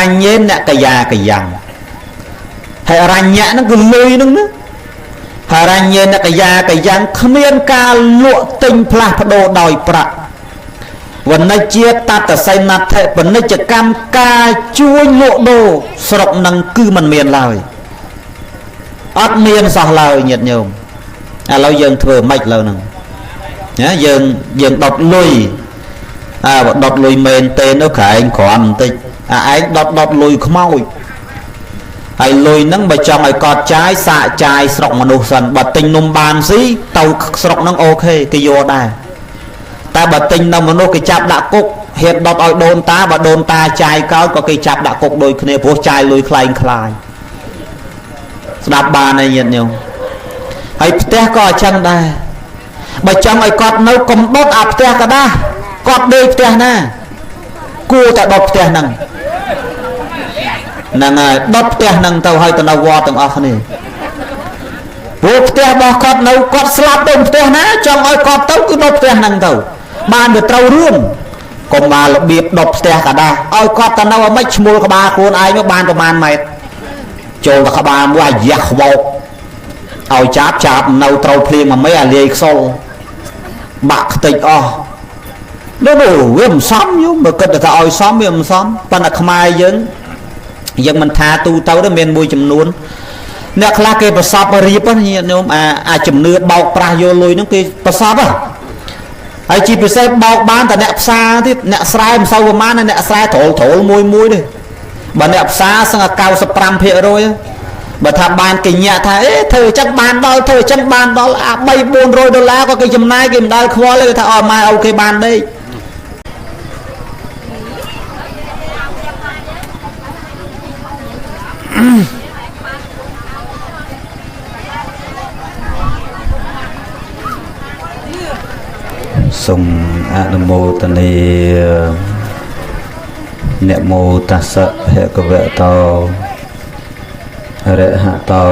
ញ្ញេនកយាកយ៉ាង ហិរញ្ញៈហ្នឹងគឺលុយហ្នឹងណា ហិរញ្ញេនកយាកយ៉ាង គ្មានការលក់ទិញផ្លាស់ប្ដូរដោយប្រាក់។ វណិជាតតសៃណដ្ឋិ ពាណិជ្ជកម្មការជួញលក់ដូរស្រុកនឹងគឺមិនមានឡើយ អត់មានសោះឡើយញាតិញោម។ ឥឡូវយើងធ្វើម៉េចលើហ្នឹងណា? យើងដុតលុយ អើបើដុតលុយមែនទេនោះ ក្រែងគ្រាន់បន្តិច អាឯងដុតលុយខ្មោចហើយ លុយហ្នឹងបើចង់ឲ្យគាត់ចាយ សាកចាយស្រុកមនុស្សសិន។ បើទិញនំបានស៊ីទៅស្រុកហ្នឹង អូខេ គេយកដែរ តែបើទិញនៅមនុស្ស គេចាប់ដាក់គុក។ ហ៊ានដុតឲ្យដូនតា បើដូនតាចាយកោត ក៏គេចាប់ដាក់គុកដូចគ្នា ព្រោះចាយលុយខ្លែងខ្លាយ។ ស្ដាប់បានហើយញាតិញោម? ហើយផ្ទះក៏អញ្ចឹងដែរ បើចង់ឲ្យគាត់នៅ កុំដុតអាផ្ទះក៏ដែរ គាត់ដេកផ្ទះណា គួរតែដុតផ្ទះហ្នឹង ហ្នឹងហើយ ដុតផ្ទះហ្នឹងទៅ ឲ្យទៅនៅវត្តទាំងអស់គ្នា ព្រោះផ្ទះរបស់គាត់នៅ គាត់ស្លាប់ទៅផ្ទះណា ចង់ឲ្យគាត់ទៅ គឺដុតផ្ទះហ្នឹងទៅ បានវាត្រូវរឿង។ កុំមករបៀបដុតផ្ទះក៏ដែរ ឲ្យគាត់ទៅនៅឲ្យមិនឈ្មោលក្បាលខ្លួនឯងមកបានប្រហែលម៉ែត្រ ចូលទៅក្បាលមួយអាយ៉ាខ្វោកឲ្យចាប់ចាប់នៅត្រូវភ្លៀងមួយមេអាលាយខ្សុលបាក់ខ្ទេចអស់នោះ វាមិនសមយូ បើគិតថាឲ្យសមវាមិនសម។ ប៉ុន្តែខ្មែរយើង យើងមិនថាទូទៅទេ មានមួយចំនួនអ្នកខ្លះគេប្រសពរៀបញាតិញោម អាជំនឿបោកប្រាស់យកលុយហ្នឹងគេប្រសពហើយ ជាពិសេសបោកបានតែអ្នកផ្សារទៀត អ្នកស្រែមិនសូវប្រហែល អ្នកស្រែត្រុលត្រុលមួយមួយទេ បើអ្នកផ្សារសឹង95% បើថាបានគេញាក់ថា អេធ្វើអញ្ចឹងបានដល់ ធ្វើអញ្ចឹងបានដល់អា3 400ដុល្លារក៏គេចំណាយ គេមិនដែលខ្វល់ទេ គេថាអូម៉ែអូខេបានដេក។ សូមអនុមោទនា។ នមោតស្សៈភគវតោអរហតោ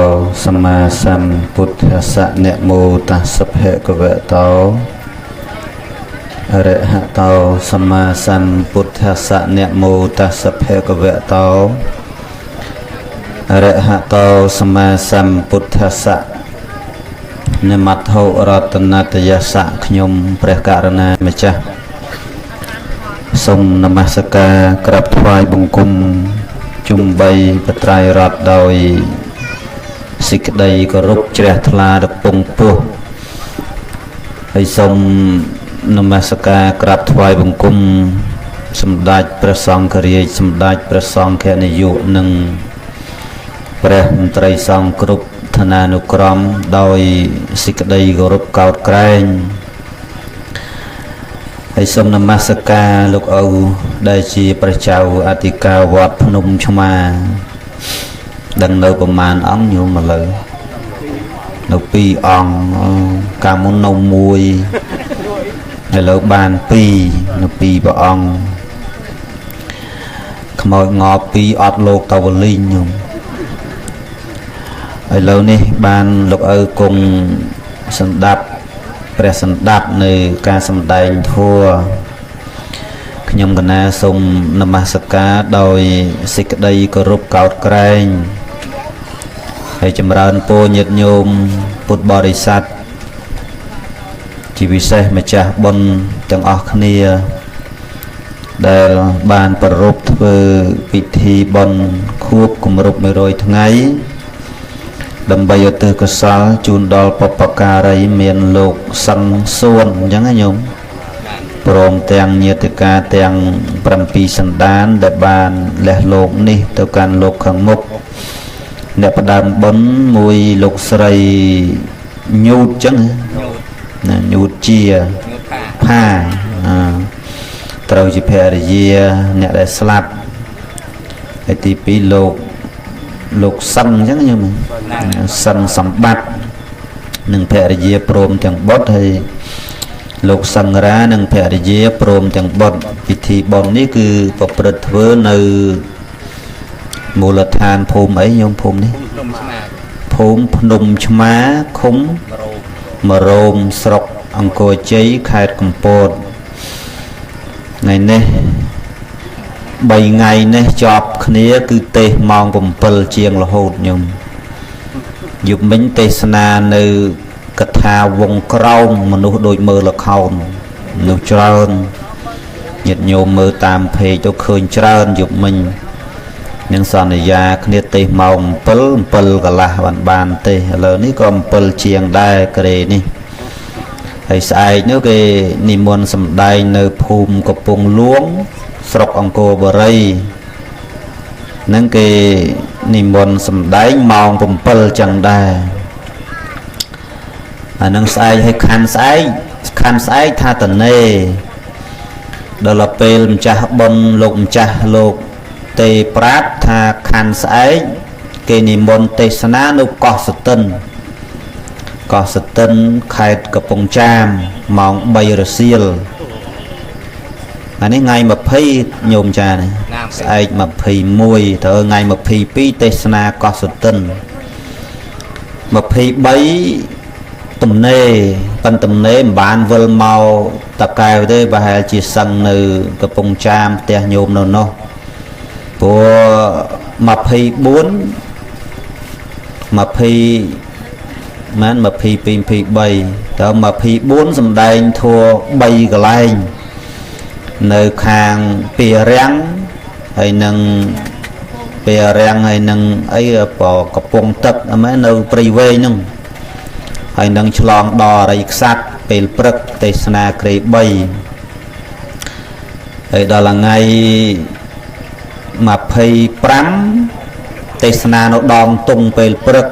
សម្មាសម្ពុទ្ធស្សៈ។ នមោតស្សៈភគវតោអរហតោសម្មាសម្ពុទ្ធស្សៈ។ នមោតស្សៈភគវតោអរហតោសម្មាសម្ពុទ្ធស្សៈ។ នមត្ថុរតនតយសៈ។ ខ្ញុំព្រះករណាម្ចាស់សូមនមស្ការក្រាបថ្វាយបង្គំជុំបីបត្រៃរតដោយសេចក្តីគោរពជ្រះថ្លាដល់ពងពោះ ហើយសូមនមស្ការក្រាបថ្វាយបង្គំសម្ដេចព្រះសង្ឃរាជ សម្ដេចព្រះសង្ឃនាយក និងព្រះមន្ត្រីសង្ឃគ្រប់ឋានានុក្រមដោយសេចក្តីគោរពកោតក្រែង ហើយសូមនមស្ការលោកឪដែលជាព្រះចៅអធិការវត្តភ្នំឆ្មា ដឹងនៅប្រមាណអង្គញោម? ឥឡូវនៅ2អង្គ កាលមុននៅ1 ឥឡូវបាន2 នៅ2ព្រះអង្គ ខ្មោចងប់2អត់លោកតវលីងញោម។ ឥឡូវនេះបានលោកឪគង់សម្ដាប់ព្រះសម្ដាប់នៅការសម្ដែងធម៌ ខ្ញុំកណាសូមនមស្ការដោយសេចក្តីគោរពកោតក្រែង ហើយចម្រើនពរញាតិញោមពុទ្ធបរិស័ទ ជាពិសេសម្ចាស់បុណ្យទាំងអស់គ្នា ដែលបានប្រារព្ធធ្វើពិធីបុណ្យខួបគម្រប់100ថ្ងៃ ដើម្បីឧទ្ទិសកុសលជូនដល់បុព្វការីមានលោកសឹងសួនអញ្ចឹងណាញោម ព្រមទាំងញាតិកាទាំង7សន្តាន ដែលបានលះលោកនេះទៅកាន់លោកខាងមុខ។ អ្នកផ្ដើមបុណ្យមួយលោកស្រីញូតអញ្ចឹងណា ញូតជាផា ត្រូវជាភរិយាអ្នកដែលស្លាប់ ហើយទី2លោកសឹងអញ្ចឹងញោម សឹងសម្បត្តិនិងភរិយាព្រមទាំងបុត្រ ហើយលោកសង្រានិងភរិយាព្រមទាំងបុត្រ។ ពិធីបុណ្យនេះគឺប្រព្រឹត្តធ្វើនៅមូលដ្ឋានភូមិអីញោម? ភូមិនេះភូមិភ្នំឆ្មា ឃុំមរោម ស្រុកអង្គរជ័យ ខេត្តកំពត។ ថ្ងៃនេះ 3ថ្ងៃនេះជាប់គ្នាគឺទេសម៉ោង7ជាងរហូតញោមយប់មិញទេសនានៅកថាវងក្រោមមនុស្សដូចមើលល្ខោនមនុស្សច្រើនញាតិញោមមើលតាមเพจទៅឃើញច្រើនយប់មិញនឹងសន្យាគ្នាទេសម៉ោង7 7កន្លះបានទេសឥឡូវនេះក៏7ជាងដែរក្រេនេះហើយស្អែកនោះគេនិមន្តសម្ដែងនៅភូមិកំពង់លួងស្រុកអង្គរបុរីនឹងគេនិមន្តសម្ដែងម៉ោង7ចឹងដែរអានឹងស្អែកឲ្យខាន់ស្អែកខាន់ស្អែកថាតនេដល់ពេលម្ចាស់បុណ្យលោកម្ចាស់លោកទេប្រាប់ថាខាន់ស្អែកគេនិមន្តទេសនានៅកោះសតិនកោះសតិនខេត្តកំពង់ចាមម៉ោង3រសៀលអានេះថ្ងៃ20ញោមចានេះស្អែក21ត្រូវថ្ងៃ22ទេសនាកោះសតិន23ទំនេរប៉ុន្តែទំនេរមិនបានវិលមកតកែវទេប្រហែលជាសឹងនៅកំពង់ចាមផ្ទះញោមនៅនោះព្រោះ24 20មែន22 23តើ24សំដែងធัว3កន្លែងនៅខាងពីរាំងហើយនឹងពីរាំងហើយនឹងអីកំពង់ទឹកមែននៅព្រៃវែងហ្នឹងហើយនឹងឆ្លងដល់អរិយក្សត្រពេលព្រឹកទេសនាក្រេ3ហើយដល់ថ្ងៃ25ទេសនានៅដងតុងពេលព្រឹក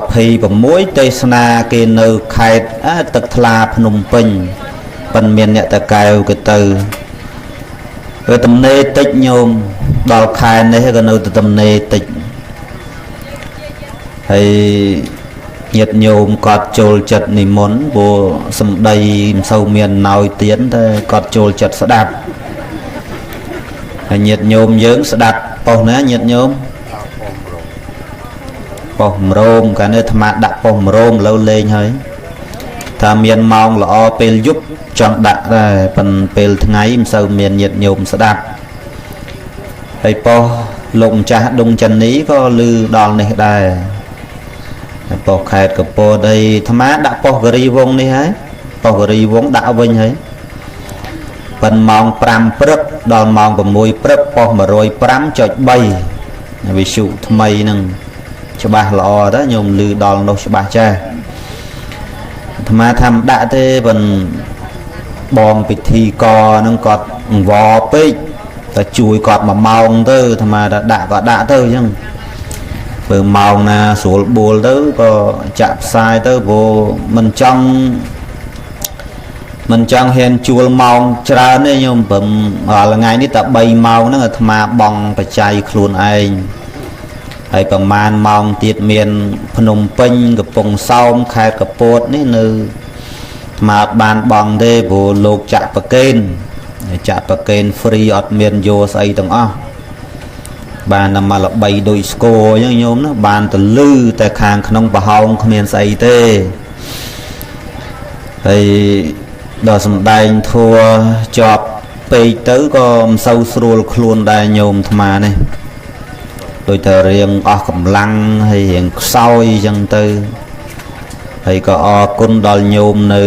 26ទេសនាគេនៅខេត្តទឹកថ្លាភ្នំពេញប៉ុនមានអ្នកតកែវគេទៅវាទំនេរតិចញោមដល់ខែនេះក៏នៅតែទំនេរតិចហើយញាតិញោមគាត់ចូលចិត្តនិមន្តព្រោះសម្ដីមិនសូវមានណោយទៀនតែគាត់ចូលចិត្តស្ដាប់ហើយញាតិញោមយើងស្ដាប់ប៉ុស្ណាញាតិញោមប៉ុស្មរោមកាលនេះអាត្មាដាក់ប៉ុស្មរោមឥឡូវលេងហើយថាមានម៉ោងល្អពេលយប់ចង់ដាក់ដែរប៉ុន្តែពេលថ្ងៃមិនសូវមានញាតិញោមស្ដាប់ហើយប៉ុស្លោកម្ចាស់ដុងចាន់នីក៏ឮដល់នេះដែរប៉ុស្ខេត្តកពតអីអាត្មាដាក់ប៉ុស្គិរីវងនេះហើយប៉ុស្គិរីវងដាក់វិញហើយប៉ុនម៉ោង5ព្រឹកដល់ម៉ោង6ព្រឹកប៉ុស្105.3វិទ្យុថ្មីហ្នឹងច្បាស់ល្អតើញោមឮដល់នោះច្បាស់ចាស់អាត្មាថាមិនដាក់ទេប៉ុនបងពិធីកហ្នឹងគាត់អង្វរពេកតែជួយគាត់1ម៉ោងទៅអាត្មាថាដាក់ក៏ដាក់ទៅអញ្ចឹងបើម៉ោងណាស្រួលបួលទៅក៏ចាក់ផ្សាយទៅព្រោះមិនចង់ហ៊ានជួលម៉ោងច្រើនទេញោមព្រមរាល់ថ្ងៃនេះតែ3ម៉ោងហ្នឹងអាត្មាបងបច្ច័យខ្លួនឯងហើយប្រហែលម៉ោងទៀតមានភ្នំពេញកំពង់សោមខេត្តកពតនេះនៅអាត្មាអត់បានបងទេព្រោះលោកចាក់ប្រកេនចាក់ប្រកេនហ្វ្រីអត់មានយកស្អីទាំងអស់បានតែមកល្បីដូចស្គរអញ្ចឹងញោមណាបានទៅលឺតែខាងក្នុងប្រហោងគ្មានស្អីទេហើយដល់សំដែងធัวជាប់ពេកទៅក៏មិនសូវស្រួលខ្លួនដែរញោមអាត្មានេះដូចតែរៀងអស់កម្លាំងហើយរៀងខ្សោយអញ្ចឹងទៅហើយក៏អរគុណដល់ញោមនៅ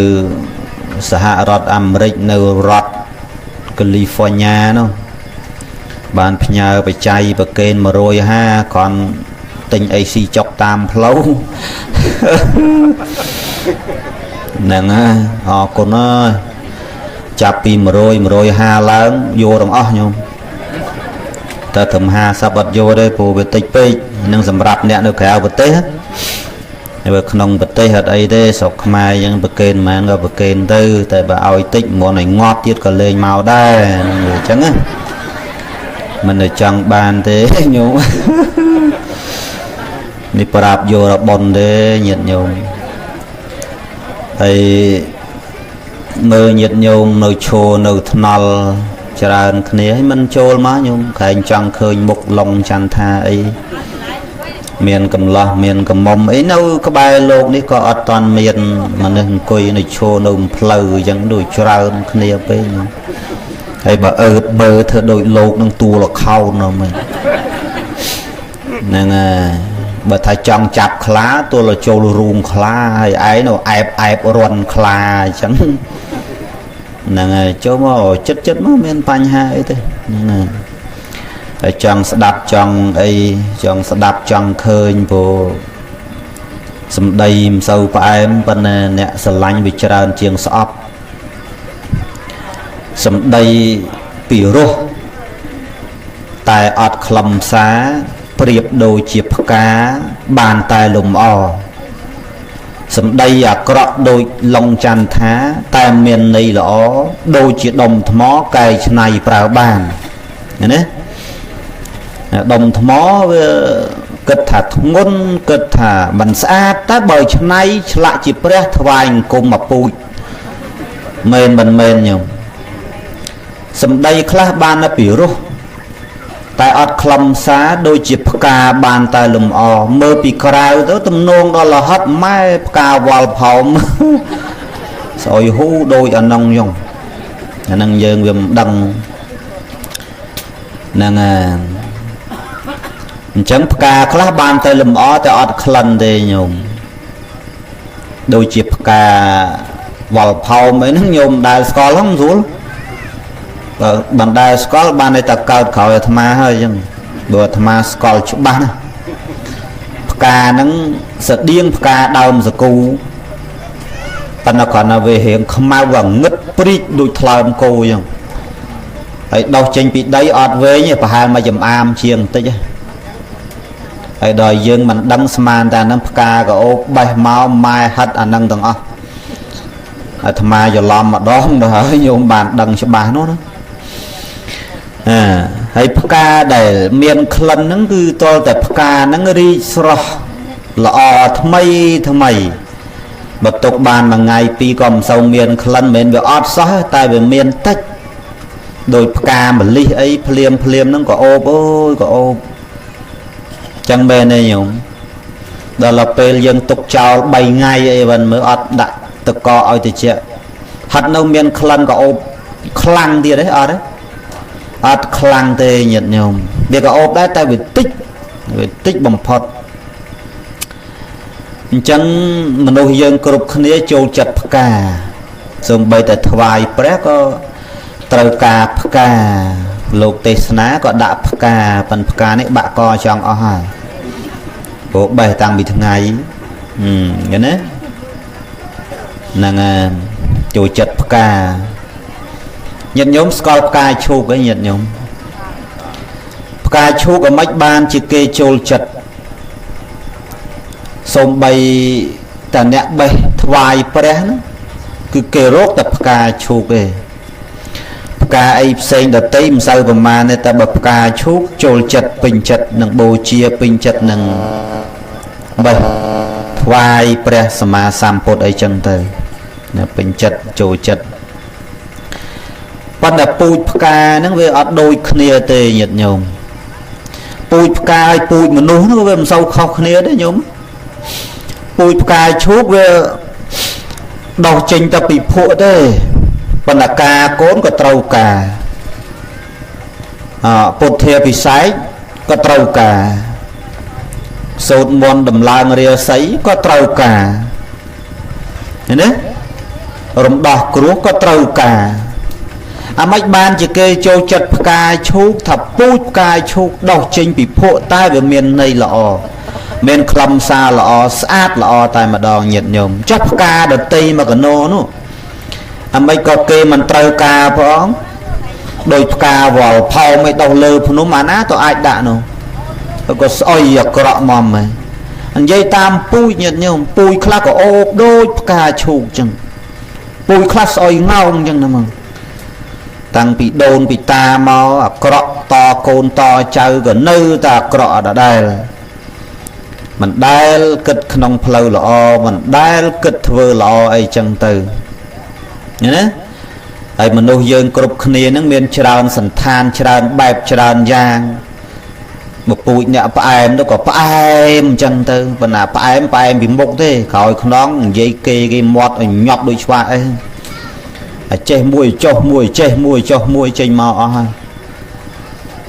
សហរដ្ឋអាមេរិកនៅរដ្ឋកាលីហ្វ័រញ៉ានោះបានផ្ញើបច្ច័យប្រកេន150គ្រាន់ទិញអីស៊ីចុកតាមផ្លូវហ្នឹងហើយអរគុណហើយចាប់ពី100 150ឡើងយកទាំងអស់ញោមតែត្រឹម50អត់យកទេព្រោះវាតិចពេកនឹងសម្រាប់អ្នកនៅក្រៅប្រទេសហើយបើក្នុងប្រទេសអត់អីទេស្រុកខ្មែរយើងប្រកេនមិនក៏ប្រកេនទៅតែបើឲ្យតិចមុនឲ្យងាប់ទៀតក៏លេងមកដែរហ្នឹងអញ្ចឹងណាមិនទៅចង់បានទេញោមនេះប្រាប់យករបនទេញាតិញោមហើយមើលញាតិញោមនៅឈរនៅថ្នល់ច្រើនគ្នាហើយមិនចូលមកញោមក្រែងចង់ឃើញមុខឡុងចន្ទថាអីមានកំឡោះមានកំមុំអីនៅក្បែរលោកនេះក៏អត់តាន់មានមនុស្សអង្គុយនៅឈរនៅផ្លូវអញ្ចឹងដូចច្រើនគ្នាពេកញោម ហើយបើអើតមើលធ្វើដូចលោកនឹងតួលខោននោះមែនហ្នឹងហើយបើថាចង់ចាប់ខ្លាទល់ចូលរូងខ្លាហើយឯងនៅអែបអែបរន់ខ្លាអញ្ចឹងហ្នឹងហើយចូលមកចិត្តចិត្តមកមានបញ្ហាអីទេហ្នឹងហើយហើយចង់ស្ដាប់ចង់អីចង់ស្ដាប់ចង់ឃើញព្រោះសម្ដីមិនសូវផ្អែមប៉ុន្តែអ្នកស្រឡាញ់វាច្រើនជាងស្អប់សម្ដីពីរោះតែអត់ខ្លឹមសារប្រៀបដូចជាផ្កាបានតែលំអសម្ដីអាក្រក់ដូចឡុងចន្ទថាតែមានន័យល្អដូចជាដុំថ្មកែច្នៃប្រើបានណាដុំថ្មវាគិតថាធ្ងន់គិតថាមិនស្អាតតែបើច្នៃឆ្លាក់ជាព្រះថ្វាយអង្គមមកពូជមែនមិនមែនញោមសម្ដីខ្លះបានតែពីរោះតែអត់ខ្លឹមសារដូចជាផ្កាបានតែលំអមើលពីក្រៅទៅទំនងដល់លហត់ម៉ែផ្កាវល់ផោមស្អុយហ៊ូដូចអានងយងអានឹងយើងវាមិនដឹងហ្នឹងហើយអញ្ចឹងផ្កាខ្លះបានតែលំអតែអត់ក្លិនទេញោមដូចជាផ្កាវល់ផោមអីហ្នឹងញោមដែលស្គាល់ហ្នឹងស្រួលបើបណ្ដែលស្គាល់បានតែកើតក្រោយអាត្មាហើយអញ្ចឹងបើអាត្មាស្គាល់ច្បាស់ណាផ្កាហ្នឹងស្តៀងផ្កាដើមសកូប៉ុន្តែគ្រាន់តែវារៀងខ្មៅវាងឹតព្រីកដូចថ្លើមគោអញ្ចឹងហើយដោះចេញពីដីអត់វែងទេប្រហែលមកចំអាមជាងបន្តិចហើយដល់យើងមិនដឹងស្មានតែហ្នឹងផ្កាកោបបេះមកម៉ែហិតអាហ្នឹងទាំងអស់អាត្មាច្រឡំម្ដងដល់ហើយញោមបានដឹងច្បាស់នោះណាហើយផ្កាដែលមានក្លិនហ្នឹងគឺទាល់តែផ្កាហ្នឹងរីកស្រស់ល្អថ្មីថ្មីបើទុកបានមួយថ្ងៃពីរក៏មិនសូវមានក្លិនមិនមែនវាអត់សោះតែវាមានតិចដោយផ្កាម្លិះអីភ្លាមភ្លាមហ្នឹងក៏អូបអើយក៏អូបចឹងមែនទេញោមដល់ពេលយើងទុកចោល3ថ្ងៃអីវិញមើលអត់ដាក់តកឲ្យតិចហិតនៅមានក្លិនក៏អូបខ្លាំងទៀតទេអត់ទេអត់ខ្លាំងទេញាតិញោមវាក៏អូបដែរតែវាតិចវាតិចបំផុតអញ្ចឹងមនុស្សយើងគ្រប់គ្នាចូលចិត្តផ្កាសូម្បីតែថ្វាយព្រះក៏ត្រូវការផ្កាលោកទេសនាក៏ដាក់ផ្កាប៉ុនផ្កានេះបាក់កចង់អស់ហើយព្រោះបេះតាំងពីថ្ងៃឃើញទេហ្នឹងហើយចូលចិត្តផ្កាញាតិញោមស្គាល់ផ្កាឈូកអីញាតិញោមផ្កាឈូកអ្ម៉េចបានជាគេចូលចិត្តសូម្បីតែអ្នកបេះថ្វាយព្រះហ្នឹងគឺគេរកតែផ្កាឈូកទេផ្កាអីផ្សេងដតីមិនសូវប្រមាណទេតែបើផ្កាឈូកចូលចិត្តពេញចិត្តនឹងបូជាពេញចិត្តនឹងបេះថ្វាយព្រះសម្មាសម្ពុទ្ធអីចឹងទៅណាពេញចិត្តចូលចិត្តប៉ុន្តែពូជផ្កាហ្នឹងវាអត់ដូចគ្នាទេញាតិញោមពូជផ្កាហើយពូជមនុស្សហ្នឹងវាមិនសូវខុសគ្នាទេញោមពូជផ្កាឈូកវាដោះចេញទៅពីភក់ទេប៉ុន្តែការកូនក៏ត្រូវការពុទ្ធាពិសេសក៏ត្រូវការសូត្រមន្តដំឡើងរាសីក៏ត្រូវការឃើញទេរំដោះគ្រោះក៏ត្រូវការអាម៉េចបានជាគេចូលចិត្តផ្កាឈូកថាពូជផ្កាឈូកដោះចេញពីភក់តែវាមានន័យល្អមានខ្លឹមសារល្អស្អាតល្អតែម្ដងញាតិញោមចុះផ្កាដតីមកកណោនោះអាម៉េចក៏គេមិនត្រូវការផងដោយផ្កាវល់ផោមឲ្យដោះលើភ្នំអាណាទៅអាចដាក់នោះក៏ស្អុយអាក្រក់មកមែននិយាយតាមពូជញាតិញោមពូជខ្លះក៏អូបដូចផ្កាឈូកចឹងពូជខ្លះស្អុយងោងចឹងណាមកតាំងពីដូនពីតាមកអាក្រក់តកូនតចៅក៏នៅតែអាក្រក់ដដែលមិនដែលគិតក្នុងផ្លូវល្អមិនដែលគិតធ្វើល្អអីចឹងទៅណាហើយមនុស្សយើងគ្រប់គ្នានឹងមានច្រើនសន្តានច្រើនបែបច្រើនយ៉ាង មកពូជអ្នកផ្អែមទៅក៏ផ្អែមអញ្ចឹងទៅប៉ុន្តែផ្អែមផ្អែមពីមុខទេក្រោយខ្នងនិយាយគេគេមាត់ឲ្យញាប់ដូចឆ្វាក់អី អាចេះមួយចុះមួយចេះមួយចុះមួយចេញមកអស់ហើយ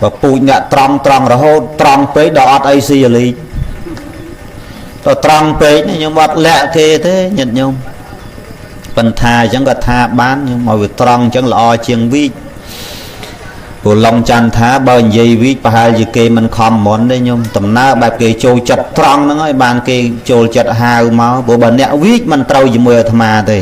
បើពូជអ្នកត្រង់ត្រង់រហូតត្រង់ពេកដល់អត់អីស៊ីលីដល់ត្រង់ពេកនេះខ្ញុំអត់លាក់គេទេញាតិញោមប៉ុន្តែអញ្ចឹងក៏ថាបានខ្ញុំឲ្យវាត្រង់អញ្ចឹងល្អជាងវីកព្រោះឡុងច័ន្ទថាបើនិយាយវីកប្រហែលជាគេមិនខំមុនទេញោមដំណើរបែបគេចូលចិត្តត្រង់ហ្នឹងហើយបានគេចូលចិត្តហៅមកព្រោះបើអ្នកវីកមិនត្រូវជាមួយអាត្មាទេ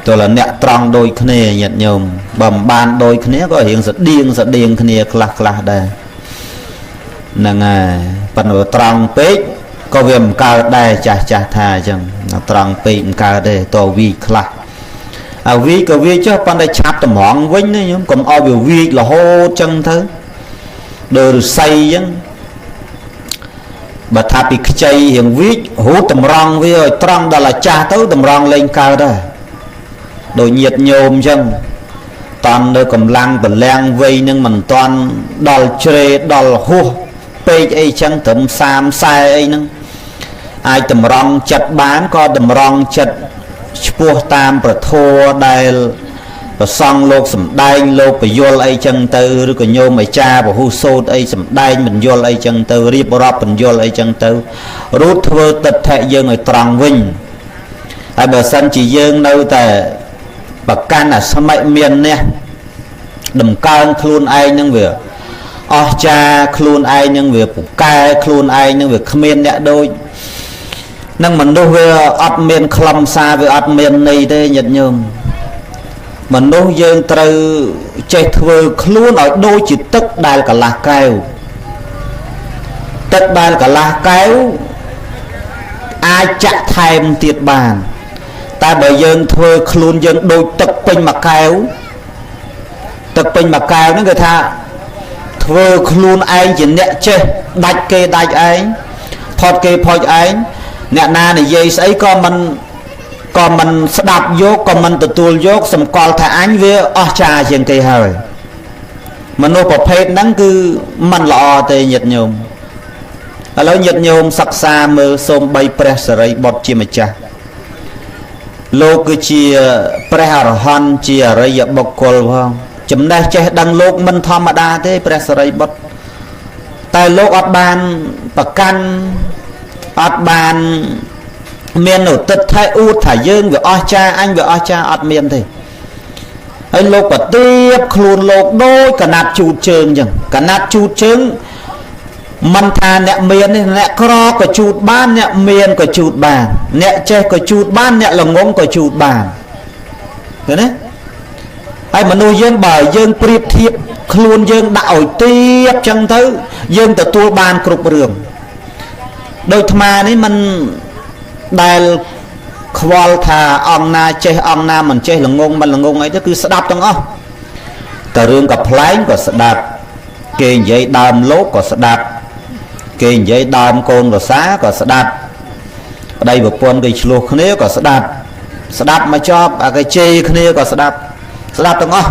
ទោះអ្នកត្រង់ដូចគ្នាញាតិញោមបើមិនបានដូចគ្នាក៏រៀងស្តៀងស្តៀងគ្នាខ្លះខ្លះដែរហ្នឹងហើយប៉ុន្តែត្រង់ពេកក៏វាមិនកើតដែរចាស់ចាស់ថាអញ្ចឹងត្រង់ពេកមិនកើតទេតវីខ្លះអាវីក៏វាចុះប៉ុន្តែឆាប់តម្រង់វិញណាញោមកុំឲ្យវាវីករហូតចឹងទៅដូចឫស្សីចឹងបើថាពីខ្ចីរៀងវីករូតតម្រង់វាឲ្យត្រង់ដល់អាចាស់ទៅតម្រង់លែងកើតដែរដូចញាតញោមចឹងតន់នៅកម្លាំងបលាំងវ័យនឹងមិនតន់ដល់ជ្រេដល់ហួសពេកអីចឹងត្រឹម30 40អីហ្នឹងអាចតម្រង់ចិត្តបានក៏តម្រង់ចិត្តឆ្ពោះតាមប្រធัวដែលប្រសង់លោកសំដែងលោកពយល់អីចឹងទៅឬក៏ញោមអាចារ្យពហុសូត្រអីសំដែងបញ្យល់អីចឹងទៅរៀបរាប់បញ្យល់អីចឹងទៅរូតធ្វើទិដ្ឋិយើងឲ្យត្រង់វិញហើយបើសិនជាយើងនៅតែប្រកាន់អាស្មិមាននេះដំកើងខ្លួនឯងនឹងវាអស្ចារ្យខ្លួនឯងនឹងវាពូកែខ្លួនឯងនឹងវាគ្មានអ្នកដូចនឹងមនុស្សវាអត់មានខ្លឹមសារវាអត់មានន័យទេញាតិញោមមនុស្សយើងត្រូវចេះធ្វើខ្លួនឲ្យដូចជាទឹកដែលកន្លះកែវទឹកដែលកន្លះកែវអាចចាក់ថែមទៀតបានតែបើយើងធ្វើខ្លួនយើងដូចទឹកពេញមួយកែវទឹកពេញមួយកែវហ្នឹងគេថាធ្វើខ្លួនឯងជាអ្នកចេះដាច់គេដាច់ឯងផុតគេផុតឯងអ្នកណានិយាយស្អីក៏មិនស្ដាប់យកក៏មិនទទួលយកសម្គាល់ថាអញវាអស្ចារ្យជាងគេហើយមនុស្សប្រភេទហ្នឹងគឺមិនល្អទេញាតិញោមឥឡូវញាតិញោមសិក្សាមើលសូម្បីព្រះសិរីបុត្រជាម្ចាស់លោកគឺជាព្រះអរហន្តជាអរិយបុគ្គលផងចំណេះចេះដឹងលោកមិនធម្មតាទេព្រះសិរីបុត្រតែលោកអត់បានប្រកាន់អត់បានមាននៅទិដ្ឋិអួតថាយើងវាអស្ចារ្យអញវាអស្ចារ្យអត់មានទេហើយលោកប្រទៀបខ្លួនលោកដូចកណាត់ជូតជើងអញ្ចឹងកណាត់ជូតជើងមិនថាអ្នកមាននេះអ្នកក្រក៏ជូតបានអ្នកមានក៏ជូតបានអ្នកចេះក៏ជូតបានអ្នកល្ងងក៏ជូតបានឃើញទេហើយមនុស្សយើងបើយើងប្រៀបធៀបខ្លួនយើងដាក់ឲ្យទៀបចឹងទៅយើងទទួលបានគ្រប់រឿងដូចអាត្មានេះមិនដែលខ្វល់ថាអង្គណាចេះអង្គណាមិនចេះល្ងងមិនល្ងងអីទៅគឺស្ដាប់ទាំងអស់តែរឿងក៏ប្លែងក៏ស្ដាប់គេនិយាយដើមលោកក៏ស្ដាប់គេនិយាយដើមកូនរសាក៏ស្ដាប់ប្តីប្រពន្ធគេឆ្លោះគ្នាក៏ស្ដាប់ស្ដាប់មកចប់អាគេជេរគ្នាក៏ស្ដាប់ស្ដាប់ទាំងអស់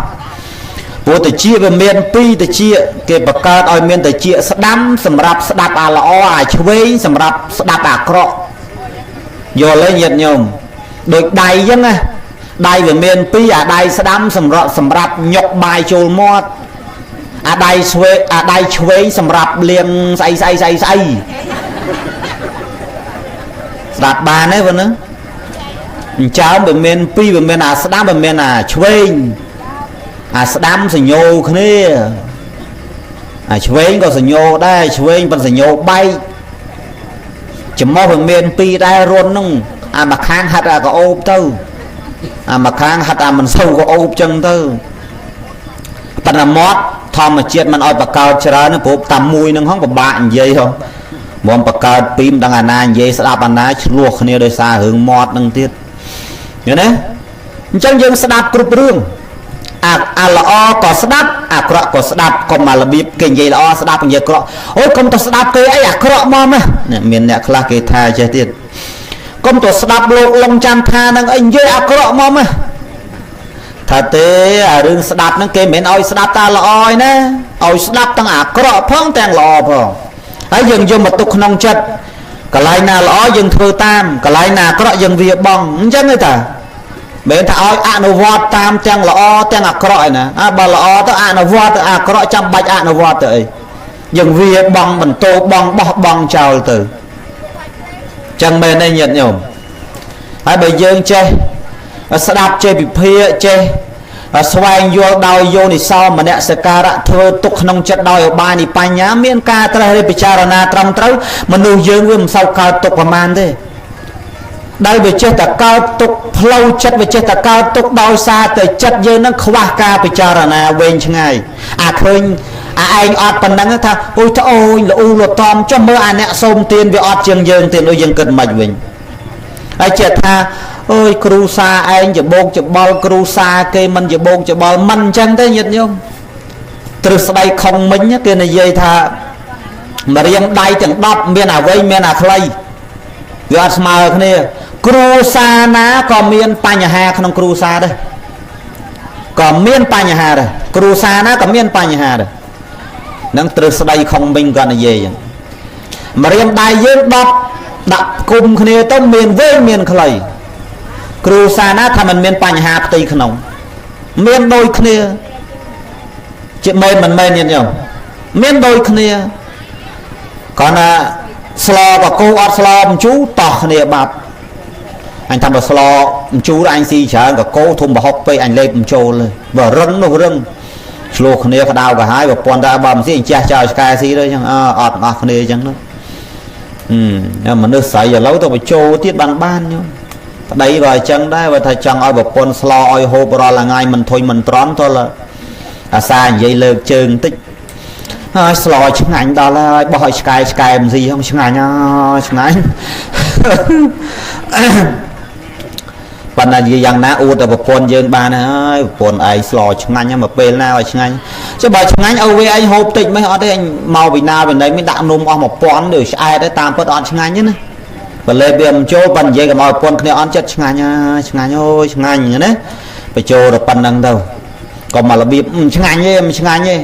ព្រោះតិចវាមានពីរតិចគេបង្កើតឲ្យមានតិចស្ដាំសម្រាប់ស្ដាប់អាល្អអាឆ្វេងសម្រាប់ស្ដាប់អាក្រក់យល់ទេញាតិញោមដូចដៃអញ្ចឹងណាដៃវាមានពីរអាដៃស្ដាំសម្រាប់ញុកបាយចូលមាត់អាដៃឆ្វេងអាដៃឆ្វេងសម្រាប់លាងស្អីស្អីស្អីស្អីស្ដាប់បានទេប៉ុណ្ណឹងអញ្ចឹងវាមានពីរវាមានអាស្ដាំវាមានអាឆ្វេងអាស្ដាំសញ្ញោគ្នាអាឆ្វេងក៏សញ្ញោដែរឆ្វេងប៉ុនសញ្ញោបែកចំោះវាមានពីរដែររុនហ្នឹងអាមួយខាងហាត់អាកោបទៅអាមួយខាងហាត់អាមិនសូវកោបចឹងទៅប៉ុន្តែមាត់ធម្មជាតិមិនឲ្យបកកើតច្រើនព្រោះតាមមួយហ្នឹងហងពិបាកនិយាយហងមកបកកើតពីរមិនដឹងអាណានិយាយស្ដាប់អាណាឆ្លោះគ្នាដោយសាររឿងមាត់ហ្នឹងទៀតឃើញទេអញ្ចឹងយើងស្ដាប់គ្រប់រឿងអាល្អក៏ស្ដាប់អាក្រក់ក៏ស្ដាប់កុំមករបៀបគេនិយាយល្អស្ដាប់និយាយក្រក់អូយកុំទៅស្ដាប់គេអីអាក្រក់មកណាមានអ្នកខ្លះគេថាចេះទៀតកុំទៅស្ដាប់លោកលងច័ន្ទថានឹងអីនិយាយអាក្រក់មកណាថាទេអារឿងស្ដាប់ហ្នឹងគេមិនមែនឲ្យស្ដាប់តាល្អឯណាឲ្យស្ដាប់ទាំងអាក្រក់ផងទាំងល្អផងហើយយើងយកមកទុកក្នុងចិត្តកន្លែងណាល្អយើងធ្វើតាមកន្លែងណាអាក្រក់យើងវាបងអញ្ចឹងទេតា មិនថាឲ្យអនុវត្តតាមទាំងល្អទាំងអាក្រក់ឯណាបើល្អទៅអនុវត្តទៅអាក្រក់ចាំបាច់អនុវត្តទៅអីយើងវាបងបន្ទោបងបោះបង់ចោលទៅចឹងមែនទេញាតិញោមហើយបើយើងចេះស្ដាប់ចេះវិភាគចេះស្វែងយល់ដោយយោនិសោមនសិការៈធ្វើទុកក្នុងចិត្តដោយឧបាយនិបញ្ញាមានការត្រេះរិះពិចារណាត្រឹមត្រូវមនុស្សយើងវាមិនសូវកើតទុកប្រមាណទេដែលវាចេះតែកើតទុកផ្លូវចិត្តវាចេះតែកើតទុកដោយសារតែចិត្តយើងនឹងខ្វះការពិចារណាវែងឆ្ងាយអាឃើញអាឯងអត់ប៉ុណ្ណឹងថាអូយត្អូញល្អូលតំចុះមើលអាអ្នកសូមទានវាអត់ជាងយើងទៀតដូចយើងគិតមិនវិញហើយចេះថាអើយគ្រូសាឯងច្បោកច្បល់គ្រូសាគេមិនច្បោកច្បល់មិនអញ្ចឹងទេញាតិញោមទ្រឹស្ដីខុងមិញគេនិយាយថាម្រាមដៃទាំង10មានអាវែងមានអាខ្លីវាអត់ស្មើគ្នាគ្រូសាណាក៏មានបញ្ហាក្នុងគ្រូសាដែរក៏មានបញ្ហាដែរគ្រូសាណាក៏មានបញ្ហាដែរនឹងទ្រឹស្ដីខុងមិញគាត់និយាយអញ្ចឹងម្រាមដៃយើង10ដាក់គុំគ្នាទៅមានវែងមានខ្លីគ្រូសាណាថាมันមានបញ្ហាផ្ទៃក្នុងមានដូចគ្នាជាមែនមិនមែនញាតិញោមមានដូចគ្នាគ្រាន់តែស្លកកូអត់ស្លមជូរតោះគ្នាបាត់អញថាបើស្លមជូរអញស៊ីច្រើនកកូធំប្រហុកពេកអញលេបមិនចូលទេបើរឹងនោះរឹងឆ្លោះគ្នាក្តៅក្រហាយបើប៉ុន្តែបើមិនស៊ីអញជះចោលឆ្កែស៊ីទៅអញ្ចឹងអត់អស់គ្នាអញ្ចឹងនោះមនុស្សស្រីឥឡូវទៅបញ្ចូលទៀតបានបានញោមប្តីក៏អញ្ចឹងដែរបើថាចង់ឲ្យប្រពន្ធស្លឲ្យហូបរាល់ថ្ងៃមិនធុញមិនទ្រាំទល់អាសានិយាយលើកជើងបន្តិចហើយស្លឆ្ងាញ់ដល់ហើយបោះឲ្យឆ្កែឆ្កែមិនស៊ីហ្នឹងឆ្ងាញ់ហើយឆ្ងាញ់ប៉ុន្តែនិយាយយ៉ាងណាអួតតែប្រពន្ធយើងបានហើយប្រពន្ធឯងស្លឆ្ងាញ់មកពេលណាឲ្យឆ្ងាញ់ចុះបើឆ្ងាញ់ឲ្យវាឯងហូបតិចមិនអត់ទេអញមកពីណាពីណីមានដាក់នំអស់1000ដូចឆ្អែតទេតាមពិតអត់ឆ្ងាញ់ទេណាបើលេបវាមិនចូលប៉ុន្តែនិយាយកុំឲ្យប្រពន្ធគ្នាអន់ចិត្តឆ្ងាញ់ហើយឆ្ងាញ់អូយឆ្ងាញ់ណាបញ្ចូលទៅប៉ុណ្្នឹងទៅកុំមករបៀបឆ្ងាញ់ទេមិនឆ្ងាញ់ទេ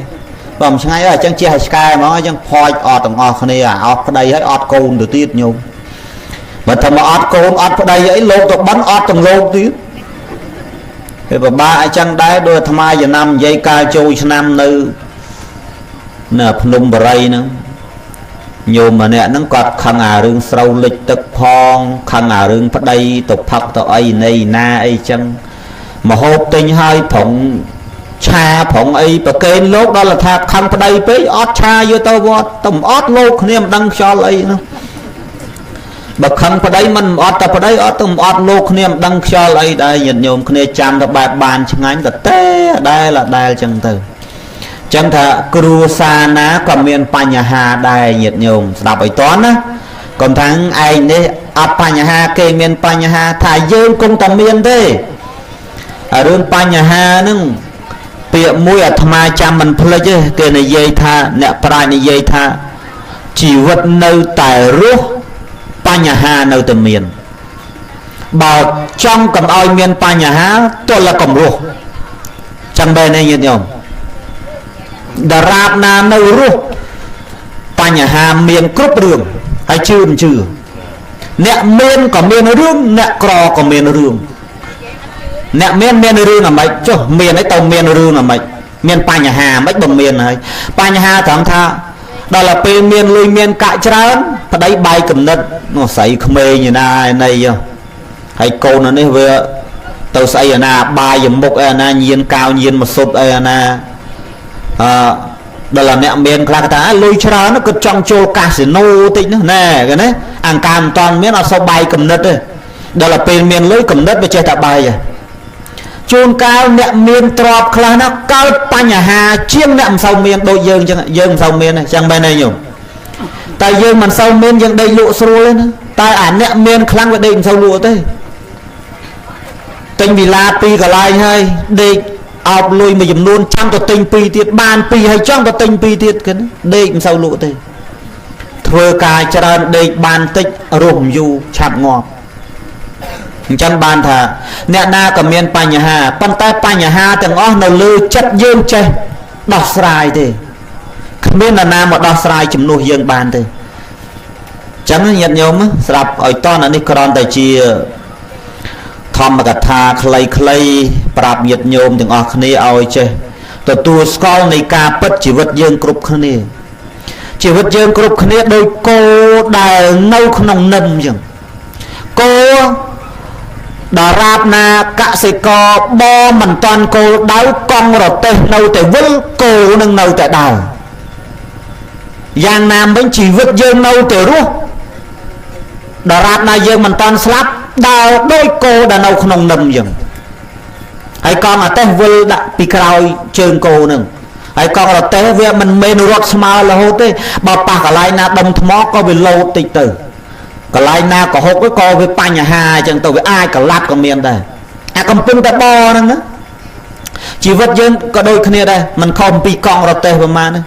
បើមិនឆ្ងាញ់អញ្ចឹងជះឲ្យឆ្កែហ្មងអញ្ចឹងផាច់អត់ទាំងអស់គ្នាអស់ប្តីហើយអត់កូនទៅទៀតញោមបើថាមកអត់កូនអត់ប្តីអីលោកទៅបិណ្ឌអត់ទាំងលោកទៀតវាពិបាកអញ្ចឹងដែរដោយអាត្មាចំណាំនិយាយកាលចូលឆ្នាំនៅភ្នំបរិយហ្នឹងញោមម្នាក់ហ្នឹងគាត់ខឹងអារឿងស្រូវលិចទឹកផងខឹងអារឿងប្តីទៅផឹកទៅអីណីណាអីចឹងមកហូបទិញហើយប្រុងឆាប្រុងអីប្រកេនលោកដល់ថាខឹងប្តីពេកអត់ឆាយកទៅវត្តទៅអត់លោកគ្នាមិនដឹងខ្យល់អីនោះបើខឹងប្តីមិនអត់តែប្តីអត់ទៅអត់លោកគ្នាមិនដឹងខ្យល់អីដែរញាតិញោមគ្នាចាំទៅបែបបានឆ្ងាញ់ទៅទេដែលចឹងទៅចឹងថាគ្រួសារណាក៏មានបញ្ហាដែរញាតិញោមស្ដាប់ឲ្យតន់ណាកុំថាឯងនេះអត់បញ្ហាគេមានបញ្ហាថាយើងគង់តែមានទេរឿងបញ្ហាហ្នឹងពាក្យមួយអាត្មាចាំមិនភ្លេចទេគេនិយាយថាអ្នកប្រាជ្ញនិយាយថាជីវិតនៅតែរស់បញ្ហានៅតែមានបើចង់កុំឲ្យមានបញ្ហាទល់តែកុំរស់ចឹងបែរនេះញាតិញោមដរាបណានៅរស់បញ្ហាមានគ្រប់រឿងហើយជឿមិនជឿអ្នកមានក៏មានរឿងអ្នកក្រក៏មានរឿងអ្នកមានមានរឿងអ្ម៉េចចុះមានអីទៅមានរឿងអ្ម៉េចមានបញ្ហាអ្ម៉េចបើមានហើយបញ្ហាត្រង់ថាដល់ទៅពេលមានលុយមានកាក់ច្រើនប្តីបាយកំណត់នោះស្រីក្មេងឯណាឯណីហើយកូននេះវាទៅស្អីឯណាបាយមុខឯណាញៀនកៅញៀនមកសុតអីឯណាអឺដល់អ្នកមានខ្លះថាលុយច្រើនគាត់ចង់ចូលកាស៊ីណូតិចនោះណែគេណាអង្ការមិនតាន់មានអត់សូវបាយកំណត់ទេដល់ទៅពេលមានលុយកំណត់វាចេះតែបាយជួនកាលអ្នកមានទ្រព្យខ្លះណាកើតបញ្ហាជាងអ្នកមិនសូវមានដូចយើងអញ្ចឹងយើងមិនសូវមានអញ្ចឹងមែនទេញោមតែយើងមិនសូវមានយើងដេកលក់ស្រួលទេណាតែអាអ្នកមានខ្លាំងវាដេកមិនសូវលក់ទេទិញវិឡាពីរកន្លែងហើយដេកអោបលុយមួយចំនួនចាំទៅទិញពីរទៀតបានពីរហើយចង់ទៅទិញពីរទៀតគេដេកមិនសូវលក់ទេធ្វើការច្រើនដេកបានតិចរស់មិនយូរឆាប់ងាប់អញ្ចឹងបានថាអ្នកណាក៏មានបញ្ហាប៉ុន្តែបញ្ហាទាំងអស់នៅលើចិត្តយើងចេះដោះស្រាយទេគ្មាននរណាមកដោះស្រាយជំនួសយើងបានទេអញ្ចឹងញាតិញោមស្រាប់ឲ្យតន់អានេះគ្រាន់តែជា ធម្មកថាខ្លីៗប្រាប់ញាតិញោមទាំងអស់គ្នាឲ្យចេះទទួលស្គាល់នៃការពិតជីវិតយើងគ្រប់គ្នាជីវិតយើងគ្រប់គ្នាដូចគោដែលនៅក្នុងនឹមអញ្ចឹងគោដរាបណាកសិករបមិនតាន់គោលដៅកង់រទេះនៅតែវិលគោនឹងនៅតែដើរយ៉ាងណាមិញជីវិតយើងនៅតែរស់ដរាបណាយើងមិនតាន់ស្លាប់ដើរដូចគោដែលនៅក្នុងនឹមអញ្ចឹងហើយកង់រទេះវិលដាក់ពីក្រោយជើងគោនឹងហើយកង់រទេះវាមិនមែនរត់ស្មើរហូតទេបើប៉ះកន្លែងណាដុំថ្មក៏វាលោតតិចទៅកន្លែងណាកុហកក៏វាបញ្ហាអញ្ចឹងទៅវាអាចកលាប់ក៏មានដែរអាកំពុងតែបហ្នឹងណាជីវិតយើងក៏ដូចគ្នាដែរមិនខុសពីកង់រទេះប្រហែលណា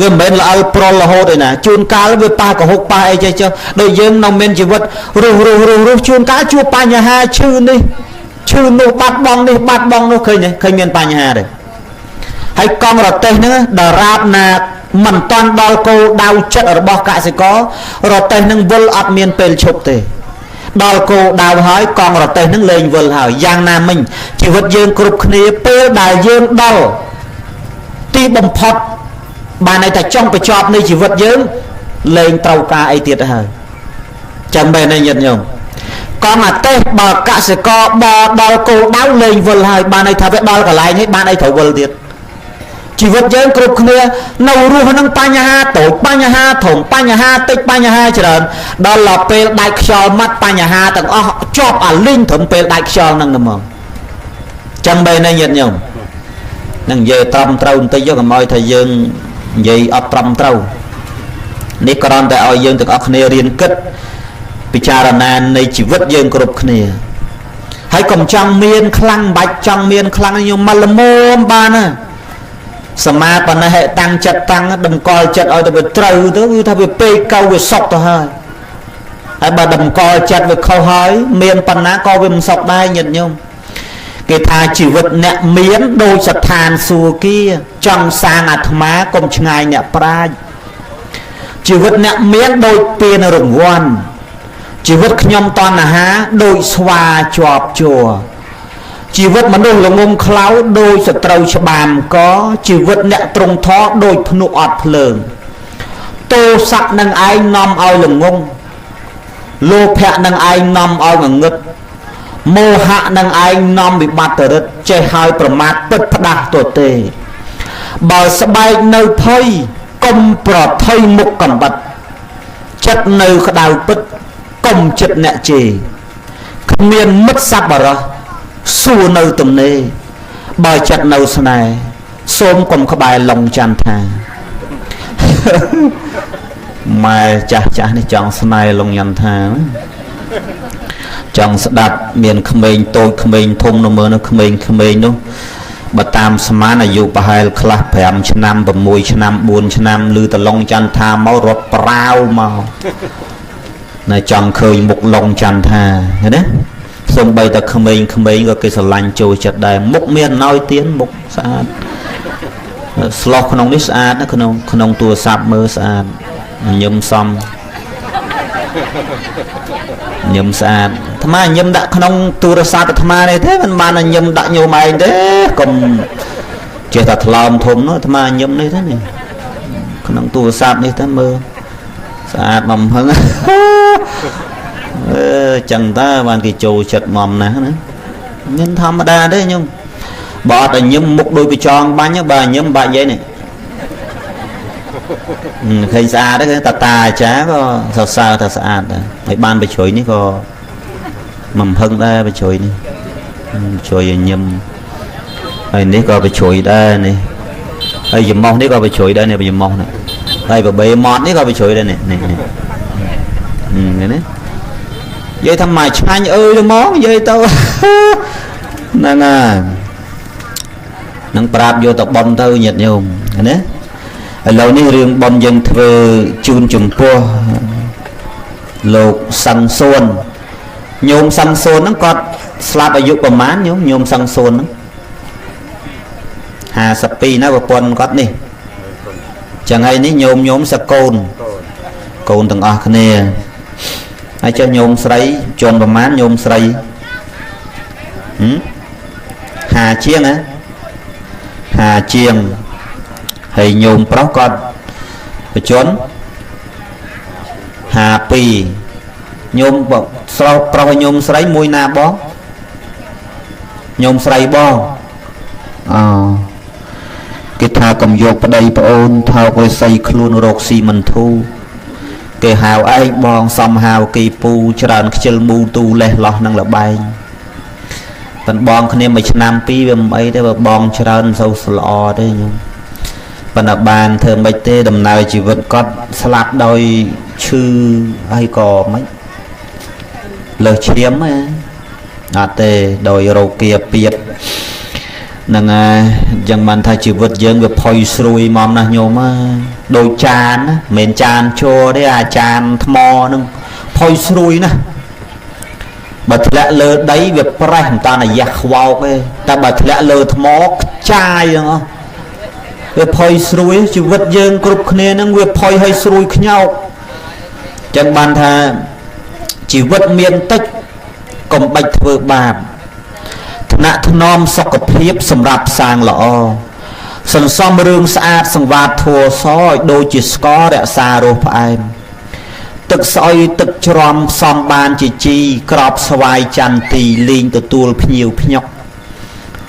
វាមិនមែនល្អិលប្រុលរហូតទេណាជួនកាលវាប៉ះកុហកប៉ះអីចេះចុះដូចយើងនៅមានជីវិតរស់រស់រស់រស់ជួនកាលជួបបញ្ហាឈឺនេះឈឺនោះបាត់បង់នេះបាត់បង់នោះឃើញទេឃើញមានបញ្ហាទេហើយកង់រទេះហ្នឹងដរាបណាមិនតាន់ដល់គោលដៅចិត្តរបស់កសិកររទេះនឹងវិលអត់មានពេលឈប់ទេដល់គោលដៅហើយកង់រទេះនឹងលែងវិលហើយយ៉ាងណាមិញជីវិតយើងគ្រប់គ្នាពេលដែលយើងដល់ទីបំផុតបានន័យថាចុងបញ្ចប់នៃជីវិតយើងលែងត្រូវការអីទៀតហើយចាំបែរនេះញាតិញោមកង់អាទេសបើកសិករបដល់គោលដៅលែងវិលហើយបានន័យថាវាដល់កន្លែងនេះបានអីត្រូវវិលទៀតជីវិតយើងគ្រប់គ្នានៅរស់នឹងបញ្ហាតូចបញ្ហាធំបញ្ហាតិចបញ្ហាច្រើនដល់ដល់ពេលដាច់ខ្យល់ម៉ាត់បញ្ហាទាំងអស់ជាប់អាលីងត្រឹមពេលដាច់ខ្យល់ហ្នឹងហ្មងចឹងបែរនេះញាតិញោមនឹងនិយាយត្រឹមត្រូវបន្តិចយកកុំឲ្យថាយើងនិយាយអត់ត្រឹមត្រូវនេះគ្រាន់តែឲ្យយើងទាំងអស់គ្នារៀនគិតពិចារណានៃជីវិតយើងគ្រប់គ្នាហើយកុំចង់មានខ្លាំងមិនបាច់ចង់មានខ្លាំងខ្ញុំមកល្មមបានណាសមាបនហិតាំងចិត្តតាំងតម្កល់ចិត្តឲ្យទៅវាត្រូវទៅគឺថាវាពេកកៅវាសុកទៅហើយហើយបើតម្កល់ចិត្តវាខុសហើយមានប៉ុណ្ណាក៏វាមិនសុកដែរញាតិញោមគេថាជីវិតអ្នកមានដូចស្ថានសួគ៌ចង់សាងអាត្មាកុំឆ្ងាយអ្នកប្រាជ្ញជីវិតអ្នកមានដូចពានរង្វាន់ជីវិតខ្ញុំតណ្ហាដូចស្វាជាប់ជួរជីវិតមនុស្សល្ងងខ្លៅដូចសត្រូវច្បាមកជីវិតអ្នកត្រង់ធរដូចភ្នក់អត់ភ្លើងទោសៈនឹងឯងនាំឲ្យល្ងងលោភៈនឹងឯងនាំឲ្យងងឹតមោហៈនឹងឯងនាំវិបត្តិរិទ្ធចេះហើយប្រមាថពិតផ្ដាស់ទទេបើស្បែកនៅភ័យកុំប្រថុយមុខកំបិតចិត្តនៅក្តៅពិតកុំចិត្តអ្នកជេរគ្មានមិត្តសប្បុរសសួរនៅទំនេរបើចិត្តនៅស្នេហ៍សូមកុំក្បែរឡុងចន្ទថាម៉ែចាស់ចាស់នេះចង់ស្នេហ៍ឡុងចន្ទថាចង់ស្ដាប់មានក្មេងតូចក្មេងធំនៅមើលនោះក្មេងក្មេងនោះបើតាមស្មានអាយុប្រហែលខ្លះ5ឆ្នាំ6ឆ្នាំ4ឆ្នាំឬតឡុងចន្ទថាមករត់ប្រាវមកនៅចង់ឃើញមុខឡុងចន្ទថាឃើញទេសំបីតែក្មេងក្មេងក៏គេស្រឡាញ់ចូលចិត្តដែរមុខមានណយទៀនមុខស្អាតស្លោះក្នុងនេះស្អាតណាក្នុងទូរស័ព្ទមើលស្អាតញឹមសំញឹមស្អាតអាត្មាញឹមដាក់ក្នុងទូរស័ព្ទអាត្មានេះទេមិនបានញឹមដាក់ញោមឯងទេកុំចេះតែថ្លើមធំនោះអាត្មាញឹមនេះទេនេះក្នុងទូរស័ព្ទនេះទេមើលស្អាតមកហឹងអឺចឹងតើបានគេចូលចិត្តមុំណាស់ណាញឹមធម្មតាទេញោមបើអត់តែញឹមមុខដូចកញ្ចងបាញ់បើញឹមបាក់និយាយនេះឃើញស្អាតទេតាតាអាចារ្យក៏សរសើរថាស្អាតដែរហើយបានបញ្ជ្រុយនេះក៏មិនហឹងដែរបញ្ជ្រុយនេះបញ្ជ្រុយឲ្យញឹមហើយនេះក៏បញ្ជ្រុយដែរនេះហើយច្រមុះនេះក៏បញ្ជ្រុយដែរនេះច្រមុះនេះហើយបបេម៉ត់នេះក៏បញ្ជ្រុយដែរនេះនេះនេះនេះនិយាយថាមកឆ្ងាញ់អើយទៅហ្មងនិយាយទៅហ្នឹងហើយនឹងប្រាប់យកទៅប៉ុនទៅញាតិញោមណាឥឡូវនេះរឿងប៉ុនយើងធ្វើជូនចំពោះលោកសឹងសួនញោមសឹងសួនហ្នឹងគាត់ស្លាប់អាយុប្រហែលញោមញោមសឹងសួនហ្នឹង52ណាប្រពន្ធគាត់នេះចឹងហើយនេះញោមញោមសកូនកូនទាំងអស់គ្នាហើយចុះញោមស្រីជន់ប្រហែលញោមស្រី 50ជាងហ៎50ជាងហើយញោមប្រុសគាត់បជន52ញោមស្រុកប្រុសញោមស្រីមួយណាបងញោមស្រីបងអគេថាកុំយកប្តីប្អូនថោករិស័យខ្លួនរកស៊ីមិនធូរគេហៅឯងបងសំហៅគីពូច្រើនខ្ជិលមូទូលេះលោះនឹងលបែងប៉ុនបងគ្នាមួយឆ្នាំពីរវាមិនអីទេបើបងច្រើនមិនសូវល្អទេញោមប៉ុន្តែបានធ្វើមិនទេដំណើរជីវិតគាត់ស្លាប់ដោយឈឺហើយក៏មិនលើសឈាមហ៎អត់ទេដោយរោគាពៀតហ្នឹងហើយអញ្ចឹងបានថាជីវិតយើងវាផុយស្រួយមកណាស់ញោមដូចចានណាមិនមែនចានជ័រទេអាចានថ្មហ្នឹងផុយស្រួយណាស់បើធ្លាក់លើដីវាប្រេះមិនតាន់អាយ៉ាស់ខ្វោកទេតែបើធ្លាក់លើថ្មខ្ចាយហ្នឹងអស់វាផុយស្រួយជីវិតយើងគ្រប់គ្នាហ្នឹងវាផុយឲ្យស្រួយខ្ញោកអញ្ចឹងបានថាជីវិតមានតិចកុំបាច់ធ្វើបាបថ្នាក់ថ្នមសុខភាពសម្រាប់សាងល្អសន្សំរឿងស្អាតសង្វាតធัวសឲ្យដូចជាស្កររក្សារសផ្អែមទឹកស្អុយទឹកច្រំសំបានជាជីក្របស្វាយចន្ទីលីងទទួលភ្ញៀវភ្ញុក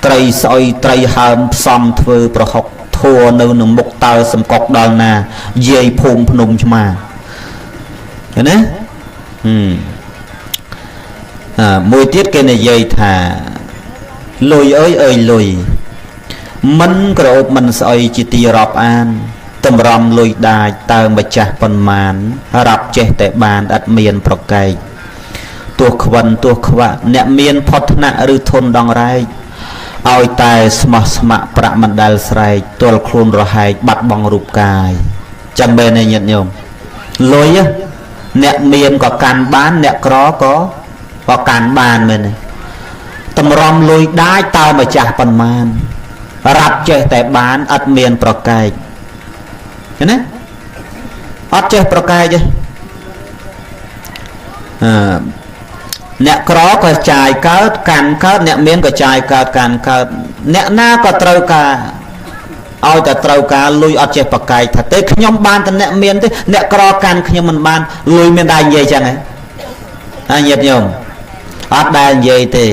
ត្រីស្អុយត្រីហើមផ្សំធ្វើប្រហុកធัวនៅនឹងមុខតើសំកុកដល់ណាយាយភូមិភ្នំឆ្មាឃើញទេមួយទៀតគេនិយាយថាលុយអើយអើយលុយមិនក្រអូបមិនស្អុយជាទីរាប់អានតម្រាំលុយដាចតើម្ចាស់ប៉ុន្មានរាប់ចេះតែបានឥតមានប្រកែកទោះខ្វិនទោះខ្វាក់អ្នកមានផុតថ្នាក់ឬធនដងរែកឲ្យតែស្មោះស្ម័គ្រប្រាក់មិនដែលស្រែកទល់ខ្លួនរហែកបាត់បង់រូបកាយចឹងមែនទេញាតិញោមលុយអ្នកមានក៏កាន់បានអ្នកក្រក៏កាន់បានមែនទេតម្រាំលុយដាចតើម្ចាស់ប៉ុន្មានរាប់ចេះតែបានឥតមានប្រកែកឃើញទេអត់ចេះប្រកែកទេអ្នកក្រក៏ចាយកើតកាន់កើតអ្នកមានក៏ចាយកើតកាន់កើតអ្នកណាក៏ត្រូវការឲ្យតែត្រូវការលុយអត់ចេះប្រកែកថាទេខ្ញុំបានតែអ្នកមានទេអ្នកក្រកាន់ខ្ញុំមិនបានលុយមានដែរនិយាយចឹងហ៎អាញាតិញោមអត់ដែលនិយាយទេ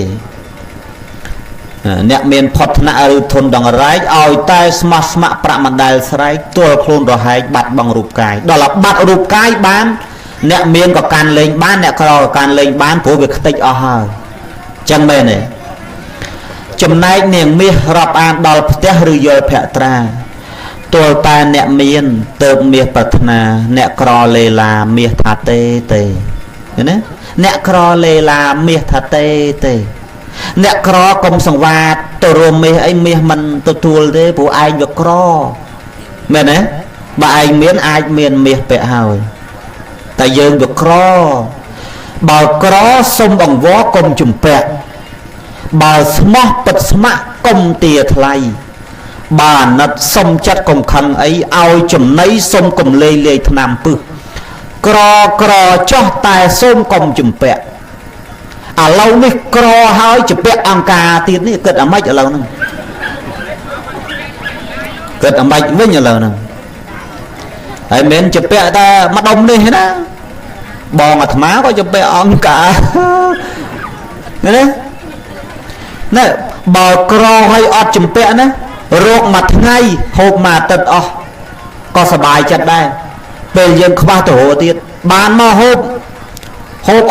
អ្នកមានផុតថ្នាក់ឬធនដងរែកឲ្យតែស្មោះស្ម័គ្រប្រាក់មិនដែលស្រែកទល់ខ្លួនរហែកបាត់បង់រូបកាយដល់បាត់រូបកាយបានអ្នកមានក៏កាន់លេងបានអ្នកក្រក៏កាន់លេងបានព្រោះវាខ្ទេចអស់ហើយចឹងមែនទេចំណែកនាងមាសរាប់អានដល់ផ្ទះឬយល់ភក្ត្រាទល់តែអ្នកមានទៅមាសប្រាថ្នាអ្នកក្រលេឡាមាសថាទេទេឃើញទេអ្នកក្រលេឡាមាសថាទេទេអ្នកក្រកុំសង្វាតទៅរួមមាសអីមាសមិនទទួលទេព្រោះឯងវាក្រមែនទេបើឯងមានអាចមានមាសពាក់ហើយតែយើងវាក្របើក្រសុំអង្វរកុំជំពាក់បើស្មោះពិតស្ម័គ្រកុំទាថ្លៃបើអាណិតសុំចិត្តកុំខឹងអីឲ្យចំណៃសុំកុំលេលាយថ្នាំពឹសក្រក្រចោះតែសូមកុំជំពាក់ឥឡូវនេះក្រហើយជំពាក់អង្គការទៀតនេះគិតអាម៉េចឥឡូវហ្នឹងគិតអាម៉េចវិញឥឡូវហ្នឹងហើយមិនជំពាក់តែម្ដុំនេះណាបងអាត្មាក៏ជំពាក់អង្គការណាណែបើក្រហើយអត់ជំពាក់ណារោគមួយថ្ងៃហូបមួយអាទិត្យអស់ក៏សប្បាយចិត្តដែរពេលយើងខ្វះទៅរកទៀតបានមកហូប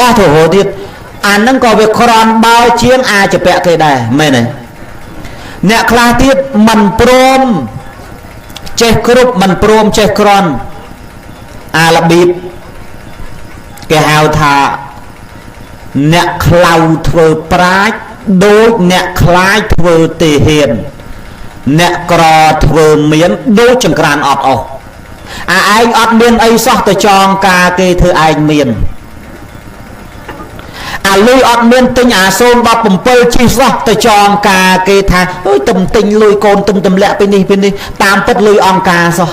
អស់ទៅរកទៀតអាហ្នឹងក៏វាក្រំបើជាងអាចពាក់គេដែរមែនទេអ្នកខ្លះទៀតមិនព្រមចេះគ្រប់មិនព្រមចេះក្រន់អារបៀបគេហៅថាអ្នកខ្លៅធ្វើប្រាជ្ញដូចអ្នកខ្លាចធ្វើទេហ៊ានអ្នកក្រធ្វើមានដូចចង្ក្រានអត់អស់អាឯងអត់មានអីសោះទៅចងការគេធ្វើឯងមានអាលុយអត់មានទិញអា017ជីសោះទៅចងការគេថាអើយទំទិញលុយកូនទំទម្លាក់ពីនេះពីនេះតាមពិតលុយអង្គការសោះ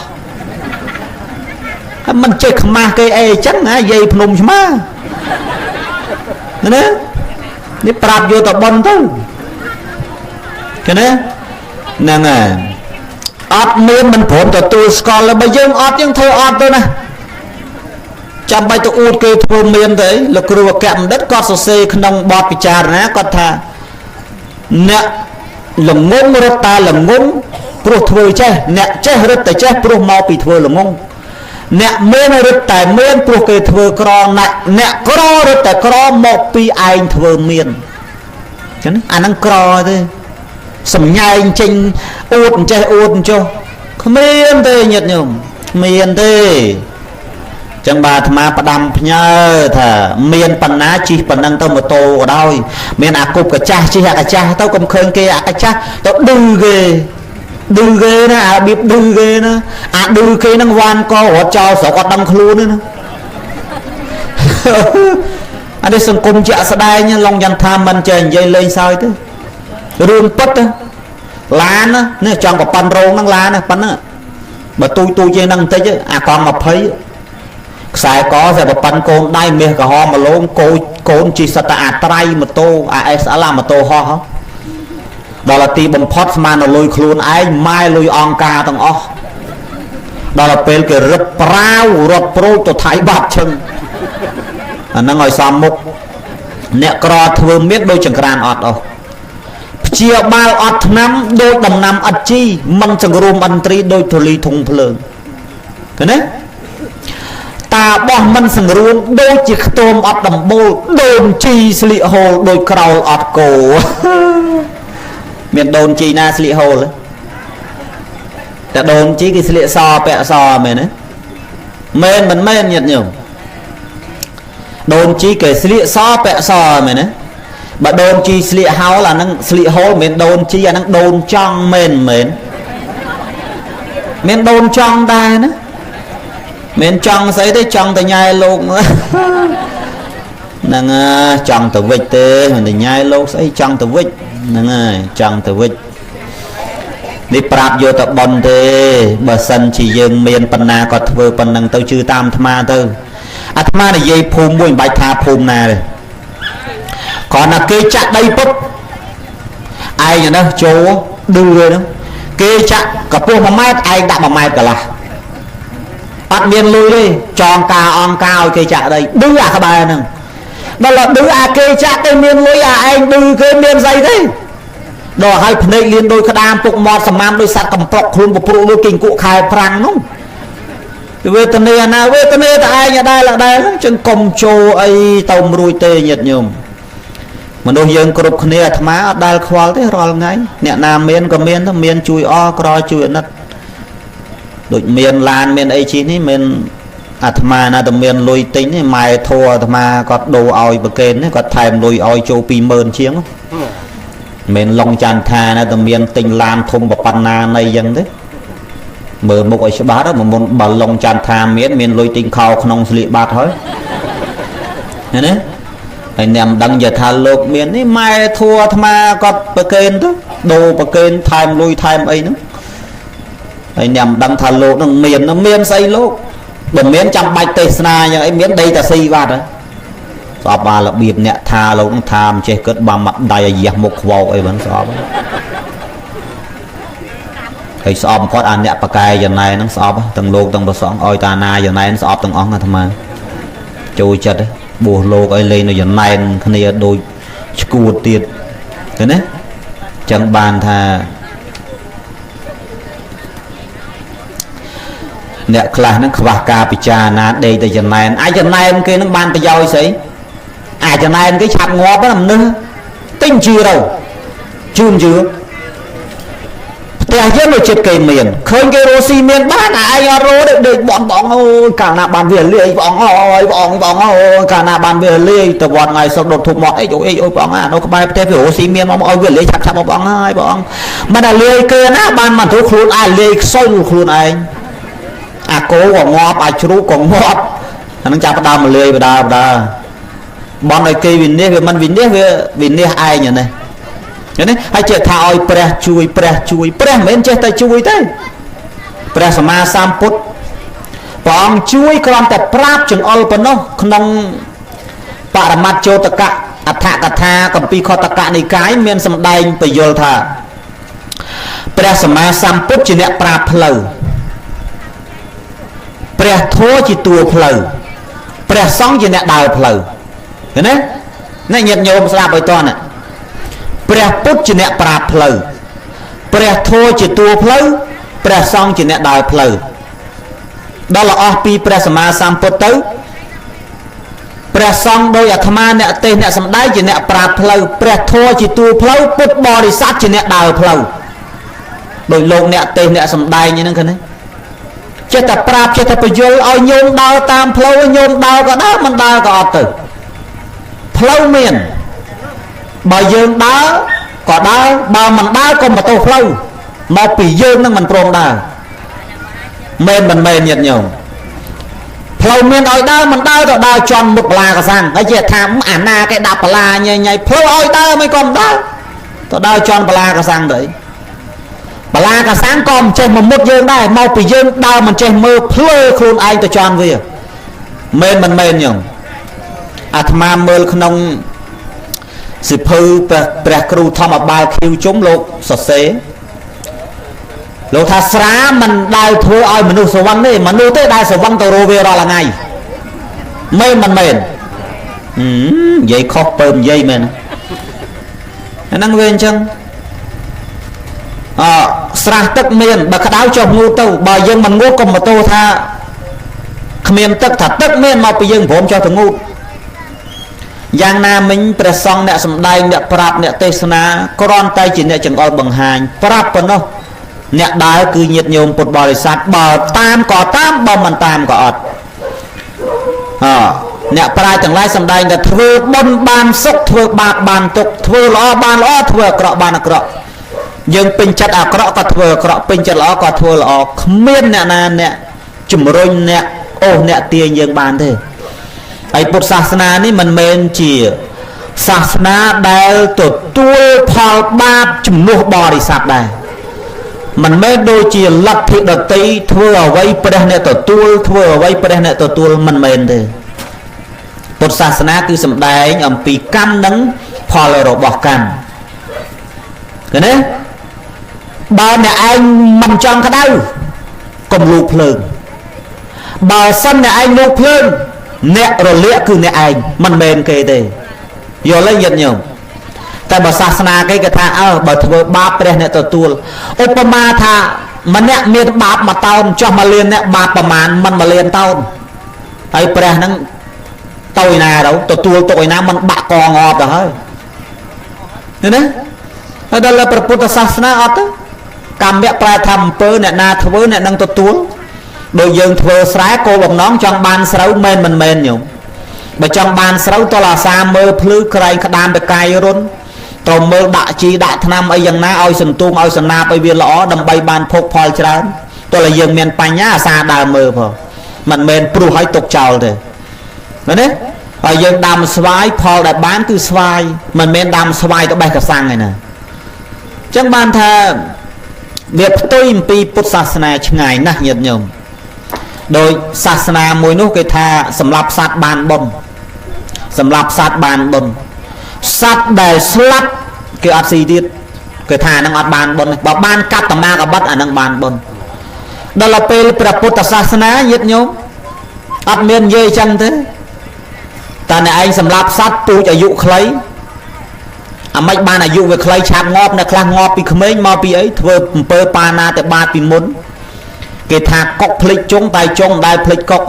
ហើយមិនចេះខ្មាស់គេអីចឹងណាយាយភ្នំឆ្មាណានេះប្រាប់យកទៅប៉ុនទៅ ឃើញទេហ្នឹងហើយអត់មានមិនព្រមទទួលស្គាល់បើយើងអត់យើងធ្វើអត់ទៅណាចាំបាច់ទៅអួតគេធ្វើមានទៅលោកគ្រូអគ្គបណ្ឌិតគាត់សរសេរក្នុងបទពិចារណាគាត់ថាអ្នកល្ងងរត់តាល្ងងព្រោះធ្វើចេះអ្នកចេះរត់តែចេះព្រោះមកពីធ្វើល្ងងអ្នកមានរត់តែមានព្រោះគេធ្វើក្រអ្នកក្ររត់តែក្រមកពីឯងធ្វើមានចឹងអាហ្នឹងក្រទេសំញែងចេញអួតអញ្ចេះអួតអញ្ចោះគ្មានទេញាតិញោមគ្មានទេចឹងបាទអាត្មាផ្ដាំផ្ញើថាមានបណ្ណាជិះប៉ុណ្ណឹងទៅម៉ូតូក៏ដោយមានអាគប់កាចាស់ជិះអាកាចាស់ទៅកុំឃើញគេអាកាចាស់ទៅឌឺគេឌឺគេណាអារបៀបឌឺគេណាអាឌឺគេនឹងវានករត់ចោលស្រុកអត់ដឹងខ្លួនទេណាអានេះសង្គមជាក់ស្ដែងឡងយ៉ាងថាមិនចេះនិយាយលេងសើចទេរឿងពិតឡាននេះចង់ប្រប៉ិនរោងហ្នឹងឡានណាប៉ុណ្ណឹងបើទូចទូចជាងហ្នឹងបន្តិចអាកង់20ខ្សែកស្រាប់ប្រប៉ិនកូនដៃមាសក្រហមមកលងកូនកូនជិះសត្វអាត្រៃម៉ូតូអា SL អាម៉ូតូហោះដល់ទីបំផុតស្មានដល់លុយខ្លួនឯងម៉ែលុយអង្គការទាំងអស់ដល់ពេលគេរឹបប្រាវរត់ប្រូចទៅថៃបាត់ឈឹងអាហ្នឹងឲ្យសមមុខអ្នកក្រធ្វើមានដូចចង្ក្រានអត់អស់ព្យាបាលអត់ថ្នាំដូចដំណាំអត់ជីមិនសង្រួមអន្ត្រីដូចធូលីធុងភ្លើងឃើញទេតាបោះមិនសង្រួមដូចជាខ្ទមអត់ដំបូលដូនជីស្លៀកហូលដូចក្រោលអត់គោមានដូនជីណាស្លៀកហូលតែដូនជីគេស្លៀកសពាក់សមែនទេមែនមិនមែនញាតិញោមដូនជីគេស្លៀកសពាក់សមែនទេបើដូនជីស្លៀកហោលអាហ្នឹងស្លៀកហូលមិនមែនដូនជីអាហ្នឹងដូនចង់មែនមែនមានដូនចង់ដែរណាមិនចង់ស្អីទេចង់តែញ៉ែលោកហ្នឹងចង់ទៅវិចទេមិនតែញ៉ែលោកស្អីចង់ទៅវិចហ្នឹងហើយចង់ទៅវិចនេះប្រាប់យកទៅប៉ុនទេបើសិនជាយើងមានបណ្ណាក៏ធ្វើប៉ុណ្ណឹងទៅជឿតាមអាត្មាទៅអាត្មានិយាយភូមិមួយមិនបាច់ថាភូមិណាទេគ្រាន់តែគេចាក់ដីពុតឯងនេះចូលឌឺហ្នឹងគេចាក់កម្ពស់1ម៉ែត្រឯងដាក់1ម៉ែត្រកន្លះអត់មានលុយទេចងការអង្គការឲ្យគេចាក់ដីឌឺអាក្បែរហ្នឹងដល់ឌឺអាគេចាក់គេមានលុយអាឯងឌឺគេមានស្អីទេដល់ឲ្យភ្នែកលៀនដោយក្តាមពុកមាត់សម្ាំដោយសត្វកំប្រុកខ្លួនពព្រុដូចគេអង្គក់ខែប្រាំងនោះវេទនាណាវេទនាតែឯងដែរដែរហ្នឹងចឹងកុំចូលអីទៅមិនរួចទេញាតិញោមមនុស្សយើងគ្រប់គ្នាអាត្មាអត់ដែលខ្វល់ទេរាល់ថ្ងៃអ្នកណាមានក៏មានទៅមានជួយអក្រជួយអាណិតដូចមានឡានមានអីជិះនេះមានអាត្មាណាតែមានលុយទិញនេះម៉ែធัวអាត្មាគាត់ដូរឲ្យប្រកេននេះគាត់ថែមលុយឲ្យចូល20000ជាងមិនឡុងចន្ទថាណាតែមានទិញឡានធំប៉ុណ្ណានៃអញ្ចឹងទេមើលមុខឲ្យច្បាស់ទៅមុនបើឡុងចន្ទថាមានលុយទិញខោក្នុងស្លៀកបាត់ហើយឃើញទេហើយអ្នកមិនដឹងយថាលោកមាននេះម៉ែធัวអាត្មាគាត់ប្រកេនទៅដូរប្រកេនថែមលុយថែមអីហ្នឹងហើយអ្នកមិនដឹងថាលោកនឹងមានមានស្អីលោកបើមានចាំបាច់ទេសនាយ៉ាងអីមានដីតាស៊ីបាត់ហើយស្អប់បារបៀបអ្នកថាលោកនឹងថាមិនចេះគិតបាំដៃឲ្យយះមុខខ្វោកអីហ្នឹងស្អប់ហើយស្អប់គាត់អាអ្នកបកែចំណែហ្នឹងស្អប់ទាំងលោកទាំងប្រសងឲ្យតាណាចំណែនស្អប់ទាំងអង្គអាត្មាចូលចិត្តបួសលោកឲ្យលេងនៅចំណែនគ្នាដូចឈួតទៀតឃើញទេចឹងបានថាអ្នកខ្លះហ្នឹងខ្វះការពិចារណាដេកតែចំណែនអាចចំណែនគេហ្នឹងបានប្រយោជន៍ស្អីអាចចំណែនគេឆាប់ងាប់ណាមនុស្សទិញជឿទៅជឿជឿផ្ទះយើងនៅចិត្តគេមានឃើញគេរស់ស៊ីមានបានអាឯងអត់រស់ទេដេកបងបងអូយកាលណាបានវាលាយបងអូយបងបងអូយកាលណាបានវាលាយទៅវត្តថ្ងៃសុកដុតធុបមកអីអូយអីអូយបងអានៅក្បែរផ្ទះវារស់ស៊ីមានមកឲ្យវាលាយឆាប់ឆាប់មកបងហើយបងមិនដល់លាយគេណាបានមកទៅខ្លួនឯងលាយខ្សុយខ្លួនឯងអាគោក៏ងាប់អាជ្រូកក៏ងាប់អានឹងចាប់ផ្ដើមមកលាយបដាបដាបន់ឲ្យគេវិនិច្ឆ័យវាមិនវិនិច្ឆ័យវាវិនិច្ឆ័យឯងនេះនេះហើយចេះថាឲ្យព្រះជួយព្រះជួយព្រះមិនមែនចេះតែជួយទេព្រះសម្មាសម្ពុទ្ធព្រះអង្គជួយគ្រាន់តែប្រាប់ចង្អុលប៉ុណ្ណោះក្នុងបរមត្តជោតកៈអដ្ឋកថាកម្ពីខតកនិកាយមានសម្ដែងពយល់ថា ព្រះសម្មាសម្ពុទ្ធជាអ្នកប្រាប់ផ្លូវព្រះធម៌ជាតួផ្លូវព្រះសង្ឃជាអ្នកដើរផ្លូវឃើញទេអ្នកញាតិញោមស្ដាប់ឲ្យតន់ព្រះពុទ្ធជាអ្នកប្រាប់ផ្លូវព្រះធម៌ជាតួផ្លូវព្រះសង្ឃជាអ្នកដើរផ្លូវដល់អស់ពីព្រះសម្មាសម្ពុទ្ធទៅព្រះសង្ឃដោយអាត្មាអ្នកទេសអ្នកសំដែងជាអ្នកប្រាប់ផ្លូវព្រះធម៌ជាតួផ្លូវពុទ្ធបរិស័ទជាអ្នកដើរផ្លូវដោយលោកអ្នកទេសអ្នកសំដែងហ្នឹងឃើញទេចេះតែប្រាប់ចេះតែបញ្យល់ឲ្យញោមដើរតាមផ្លូវញោមដើរក៏ដើរមិនដើរក៏អត់ទៅផ្លូវមានបើយើងដើរក៏ដើរបើមិនដើរក៏មិនទោសផ្លូវមកពីយើងនឹងមិនព្រមដើរមែនមិនមែនញាតិញោមផ្លូវមានឲ្យដើរមិនដើរទៅដើរជន់មុខបលាកសាំងហើយជាថាអាណាគេដាក់បលាញ៉ៃញ៉ៃផ្លូវឲ្យដើរមិនក៏មិនដើរទៅដើរជន់បលាកសាំងទៅបលាកសាំងក៏មិនចេះមកមុតយើងដែរមកពីយើងដើរមិនចេះមើលភ្លើខ្លួនឯងទៅជន់វាមែនមិនមែនញោមអាត្មាមើលក្នុងសិភៅព្រះគ្រូធម្មបាលខៀវជុំលោកសរសេរលោកថាស្រាមិនដែលធ្វើឲ្យមនុស្សស្វឹងទេមនុស្សទេដែលស្វឹងទៅរកវារាល់ថ្ងៃមែនមិនមែននិយាយខុសពើនិយាយមែនអាហ្នឹងវាអញ្ចឹងអស្រះទឹកមានបើក្តៅចុះងូតទៅបើយើងមិនងូតកុំបន្ទោថាគ្មានទឹកថាទឹកមានមកពីយើងព្រមចុះទៅងូតយ៉ាងណាមិញព្រះសង្ឃអ្នកសំដែងអ្នកប្រាប់អ្នកទេសនាគ្រាន់តែជាអ្នកចង្អុលបង្ហាញប្រាប់ប៉ុណ្ណោះអ្នកដើរគឺញាតិញោមពុទ្ធបរិស័ទបើតាមក៏តាមបើមិនតាមក៏អត់អ្នកប្រាជ្ញទាំងឡាយសំដែងថាធ្វើបុណ្យបានសុខធ្វើបាបបានទុក្ខធ្វើល្អបានល្អធ្វើអាក្រក់បានអាក្រក់យើងពេញចិត្តអាក្រក់ក៏ធ្វើអាក្រក់ពេញចិត្តល្អក៏ធ្វើល្អគ្មានអ្នកណាអ្នកជំរុញអ្នកអូសអ្នកទាញយើងបានទេហើយពុទ្ធសាសនានេះមិនមែនជាសាសនាដែលទទួលផលបាបជំនួសបរិស័ទដែរមិនមែនដូចជាលទ្ធិដតីធ្វើអ្វីព្រះអ្នកទទួលធ្វើអ្វីព្រះអ្នកទទួលមិនមែនទេពុទ្ធសាសនាគឺសំដែងអំពីកម្មនិងផលរបស់កម្មឃើញទេបើអ្នកឯងមិនចង់ក្តៅកុំលូកភ្លើងបើសិនអ្នកឯងលូកភ្លើងអ្នករលាកគឺអ្នកឯងមិនមែនគេទេយល់ទេញាតិញោមតែបើសាសនាគេគេថាអើបើធ្វើបាបព្រះអ្នកទទួលឧបមាថាម្នាក់មានបាបមួយតោនចុះមកលៀនអ្នកបាបប្រមាណមិនមកលៀនតោនហើយព្រះហ្នឹងទៅឯណាទៅទទួលទុកឯណាមិនបាក់កងងាប់ទៅហើយឃើញទេហើយដល់ព្រះពុទ្ធសាសនាអត់ទេកម្មៈប្រែថាអំពើអ្នកណាធ្វើអ្នកនឹងទទួលដូចយើងធ្វើស្រែគោលបំណងចង់បានស្រូវមែនមិនមែនញោមបើចង់បានស្រូវតលអាសាមើលភ្លឺក្រែងក្តាមតកាយរុនត្រូវមើលដាក់ជីដាក់ថ្នាំអីយ៉ាងណាឲ្យសន្ទូងឲ្យសណាបឲ្យវាល្អដើម្បីបានភោគផលច្រើនតើយើងមានបញ្ញាអាសាដើរមើលផងមិនមែនព្រោះឲ្យទុកចោលទេមែនទេហើយយើងដាំស្វាយផលដែលបានគឺស្វាយមិនមែនដាំស្វាយទៅបេះកសាំងឯណាអញ្ចឹងបានថាវាផ្ទុយអំពីពុទ្ធសាសនាឆ្ងាយណាស់ញាតិញោមដោយសាសនាមួយនោះគេថាសម្រាប់សត្វបានបុណ្យសម្រាប់សត្វបានបុណ្យសត្វដែលស្លាប់គេអត់ស៊ីទៀតគេថាអានឹងអត់បានបុណ្យបើបានកាត់តមាកបិតអានឹងបានបុណ្យដល់ពេលព្រះពុទ្ធសាសនាញាតិញោមអត់មាននិយាយចឹងទេតែអ្នកឯងសម្រាប់សត្វពូជអាយុខ្លីអាម៉េចបានអាយុវាខ្លីឆាប់ងាប់អ្នកខ្លះងាប់ពីក្មេងមកពីអីធ្វើអំពើបាណាទៅបាតពីមុនគេថាកុកភ្លេចជុងតែជុងមិនដែលភ្លេចកុក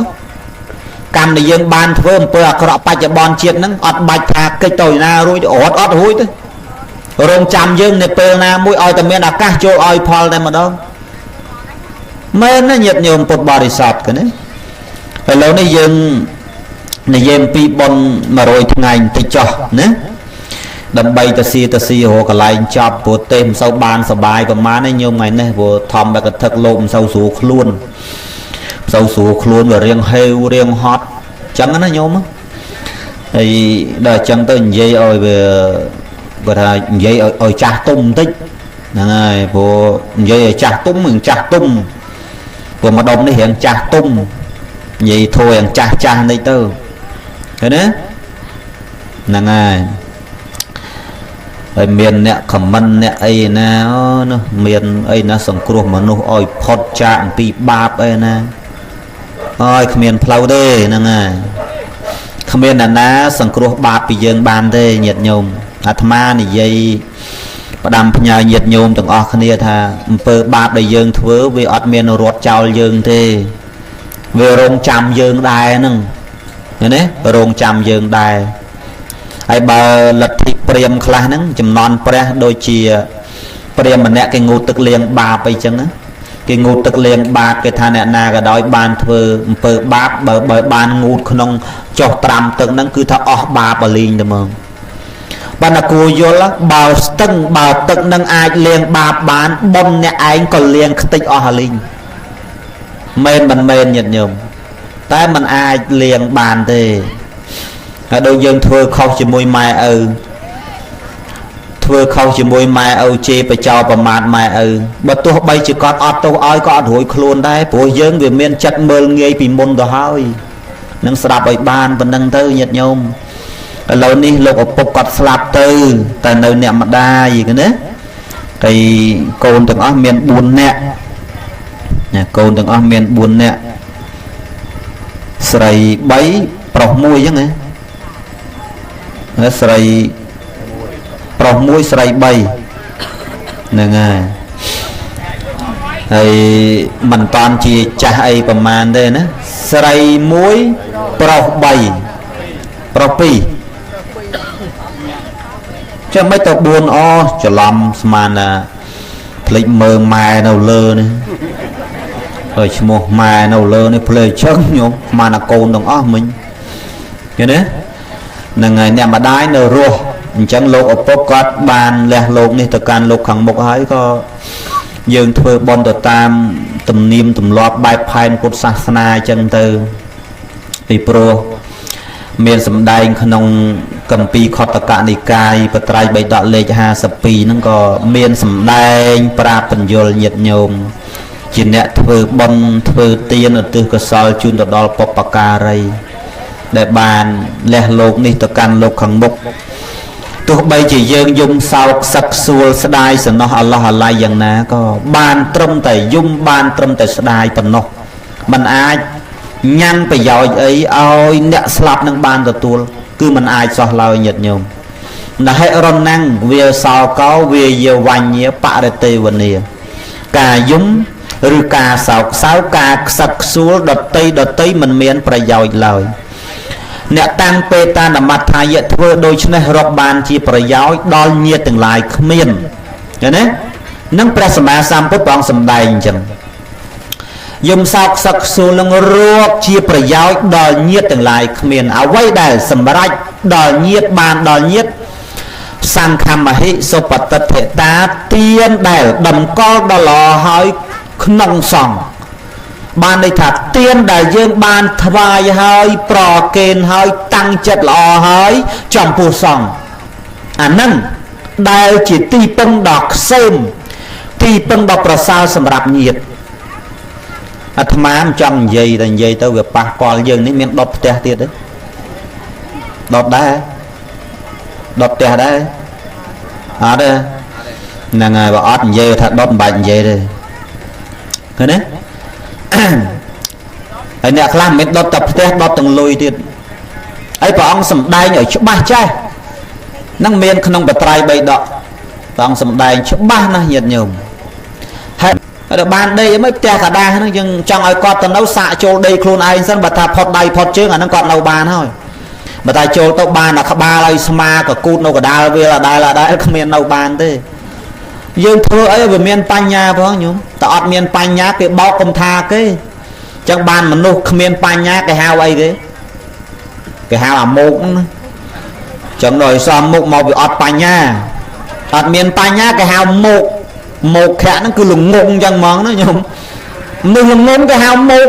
កម្មដែលយើងបានធ្វើអំពើអាក្រក់បច្ចុប្បន្នជាតិហ្នឹងអត់បាច់ថាកិច្ចទៅណារួចអត់អត់រួចទេរងចាំយើងនៅពេលណាមួយឲ្យតែមានឱកាសចូលឲ្យផលតែម្ដងមែនណាញាតិញោមពុទ្ធបរិស័ទគេណាឥឡូវនេះយើងនិយាយអំពីបុណ្យ100ថ្ងៃបន្តិចចុះណាដើម្បីទៅស៊ីរកកន្លែងចប់ព្រោះទេមិនសូវបានសបាយប្រហែលទេញោមថ្ងៃនេះព្រោះធម្មកថឹកលោកមិនសូវស្រួលខ្លួនមិនសូវស្រួលខ្លួនវារៀងហេវរៀងហត់អញ្ចឹងណាញោមហើយដល់អញ្ចឹងទៅនិយាយឲ្យវាគាត់ថានិយាយឲ្យចាស់ទុំបន្តិចហ្នឹងហើយព្រោះនិយាយឲ្យចាស់ទុំនឹងចាស់ទុំព្រោះម្ដុំនេះរៀងចាស់ទុំនិយាយធូររៀងចាស់ចាស់បន្តិចទៅឃើញទេហ្នឹងហើយ ហើយមានអ្នកខមមិនអ្នកអីណាអូនោះមានអីណាសង្គ្រោះមនុស្សឲ្យផុតចាកអំពីបាបអីណាអើយគ្មានផ្លូវទេហ្នឹងហើយគ្មានអ្នកណាសង្គ្រោះបាបពីយើងបានទេញាតិញោមអាត្មានិយាយផ្ដាំផ្ញើញាតិញោមទាំងអស់គ្នាថាអំពើបាបដែលយើងធ្វើវាអត់មានរត់ចោលយើងទេវារងចាំយើងដែរហ្នឹងឃើញទេរងចាំយើងដែរហើយបើលទ្ធិព្រាមខ្លះហ្នឹងចំណន់ព្រះដូចជាព្រាមម្នាក់គេងូតទឹកលាងបាបអីចឹងណាគេងូតទឹកលាងបាបគេថាអ្នកណាក៏ដោយបានធ្វើអំពើបាបបើបានងូតក្នុងចុះត្រាំទឹកហ្នឹងគឺថាអស់បាបបលីងទៅហ្មងបានតែគួរយល់បើស្ទឹងបើទឹកនឹងអាចលាងបាបបានបុណ្យអ្នកឯងក៏លាងខ្ទេចអស់អាលីងមែនមិនមែនញាតិញោមតែมันអាចលាងបានទេហើយដូចយើងធ្វើខុសជាមួយម៉ែឪធ្វើខុសជាមួយម៉ែឪជេរបចោប្រមាថម៉ែឪបើទោះបីជាគាត់អត់ទោសឲ្យក៏អត់រួចខ្លួនដែរព្រោះយើងវាមានចិត្តមើលងាយពីមុនទៅហើយនឹងស្ដាប់ឲ្យបានប៉ុណ្្នឹងទៅញាតិញោមឥឡូវនេះលោកឪពុកគាត់ស្លាប់ទៅតែនៅអ្នកម្ដាយណាហើយកូនទាំងអស់មាន4នាក់ណាកូនទាំងអស់មាន4នាក់ស្រី3ប្រុស1អញ្ចឹងណាស្រីប្រុស1ស្រី3ហ្នឹងហើយហើយមិនតាន់ជាចាស់អីប្រមាណទេណាស្រី1ប្រុស3ប្រុស2ចាំមិនទៅ4អច្រឡំស្មានណាភ្លេចមើលម៉ែនៅលើនេះហើយឈ្មោះម៉ែនៅលើនេះភ្លេចចឹងញោមស្មានអាកូនទាំងអស់មិញឃើញទេហ្នឹងហើយអ្នកម្ដាយនៅរស់អញ្ចឹងលោកឪពុកគាត់បានលះលោកនេះទៅកាន់លោកខាងមុខហើយក៏យើងធ្វើបុណ្យទៅតាមទំនៀមទម្លាប់បែបផែនពុទ្ធសាសនាអញ្ចឹងទៅពីព្រោះមានសម្ដែងក្នុងគម្ពីរខុទ្ទកនិកាយបត្រៃបិដកលេខ52ហ្នឹងក៏មានសម្ដែងប្រាប់បញ្យលញាតិញោមជាអ្នកធ្វើបុណ្យធ្វើទានឧទ្ទិសកុសលជូនទៅដល់បុព្វការីដែលបានលះលោកនេះទៅកាន់លោកខាងមុខទោះបីជាយើងយំសោកសឹកសួលស្ដាយសំណោះអឡោះអាល័យយ៉ាងណាក៏បានត្រឹមតែយំបានត្រឹមតែស្ដាយប៉ុណ្ណោះมันអាចញ៉ាំងប្រយោជន៍អីឲ្យអ្នកស្លាប់នឹងបានទទួលគឺมันអាចសោះឡើយញាតិញោមនហិរណੰវាសោកោវាយវញ្ញបរិទេវនីការយំឬការសោកសៅការខ្សឹកខ្សួលដតីដតីមិនមានប្រយោជន៍ឡើយអ្នកតាំងពេតានមត្ថាយៈធ្វើដូច្នេះរកបានជាប្រយោជន៍ដល់ញាតិទាំងឡាយគ្មានឃើញទេនឹងព្រះសម្មាសម្ពុទ្ធព្រះអង្គសម្ដែងអញ្ចឹងយំសោកសឹកខ្សួលនឹងរកជាប្រយោជន៍ដល់ញាតិទាំងឡាយគ្មានអ្វីដែលសម្រេចដល់ញាតិបានដល់ញាតិសង្ឃមហិសុបតិទ្ធិតាទានដែលតម្កល់ដល់ល្អហើយក្នុងសង្ឃបានន័យថាទានដែលយើងបានថ្វាយហើយប្រគេនហើយតាំងចិត្តល្អហើយចំពោះសង្ឃអាហ្នឹងដែលជាទីពឹងដ៏ខ្សែមទីពឹងដ៏ប្រសើរសម្រាប់ញាតិអាត្មាមិនចង់និយាយតែនិយាយទៅវាប៉ះពាល់យើងនេះមានដុតផ្ទះទៀតទេដុតដែរដុតផ្ទះដែរអត់ទេហ្នឹងហើយបើអត់និយាយថាដុតមិនបាច់និយាយទេឃើញទេហើយអ្នកខ្លះមិនដុតតែផ្ទះដុតទាំងលុយទៀតហើយព្រះអង្គសម្ដែងឲ្យច្បាស់ចេះនឹងមានក្នុងបត្រៃបីដកព្រះអង្គសម្ដែងច្បាស់ណាស់ញាតិញោមហើយដល់បានដីអីមិនផ្ទះកដាហ្នឹងយើងចង់ឲ្យគាត់ទៅនៅសាកចូលដីខ្លួនឯងសិនបើថាផុតដៃផុតជើងអាហ្នឹងគាត់នៅបានហើយបើតែចូលទៅបានអាក្បាលឲ្យស្មាកគូតនៅកដាលវាអដែលអដែលគ្មាននៅបានទេយើងធ្វើអីវាមានបញ្ញាផងញោមតែអត់មានបញ្ញាគេបោកកុំថាគេចឹងបានមនុស្សគ្មានបញ្ញាគេហៅអីគេគេហៅអាមោកហ្នឹងចឹងដល់ឲ្យសំមុខមកវាអត់បញ្ញាអត់មានបញ្ញាគេហៅមោកមោកខៈហ្នឹងគឺល្ងងចឹងហ្មងណាញោមមនុស្សល្ងងគេហៅមោក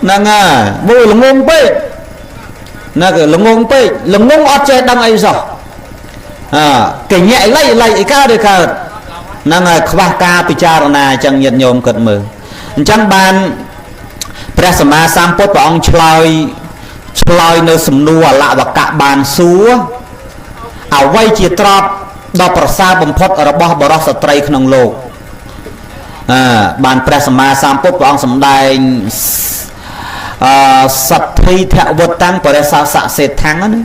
ហ្នឹងហើយបុល្ងងពេកណាគេល្ងងពេកល្ងងអត់ចេះដឹងអីសោះអើគេញាក់លៃលៃអីកើតទេកើតហ្នឹងហើយខ្វះការពិចារណាអញ្ចឹងញាតិញោមគិតមើលអញ្ចឹងបានព្រះសម្មាសម្ពុទ្ធព្រះអង្គឆ្លើយនៅសំណួរអលវកៈបានសួរអ្វីជាទ្រព្យ ដ៏ប្រសើរបំផុតរបស់បរិសុទ្ធស្ត្រីក្នុងលោកបានព្រះសម្មាសម្ពុទ្ធព្រះអង្គសម្ដែងសទ្ធីធវតាំងបរិសសៈសេដ្ឋាំងណា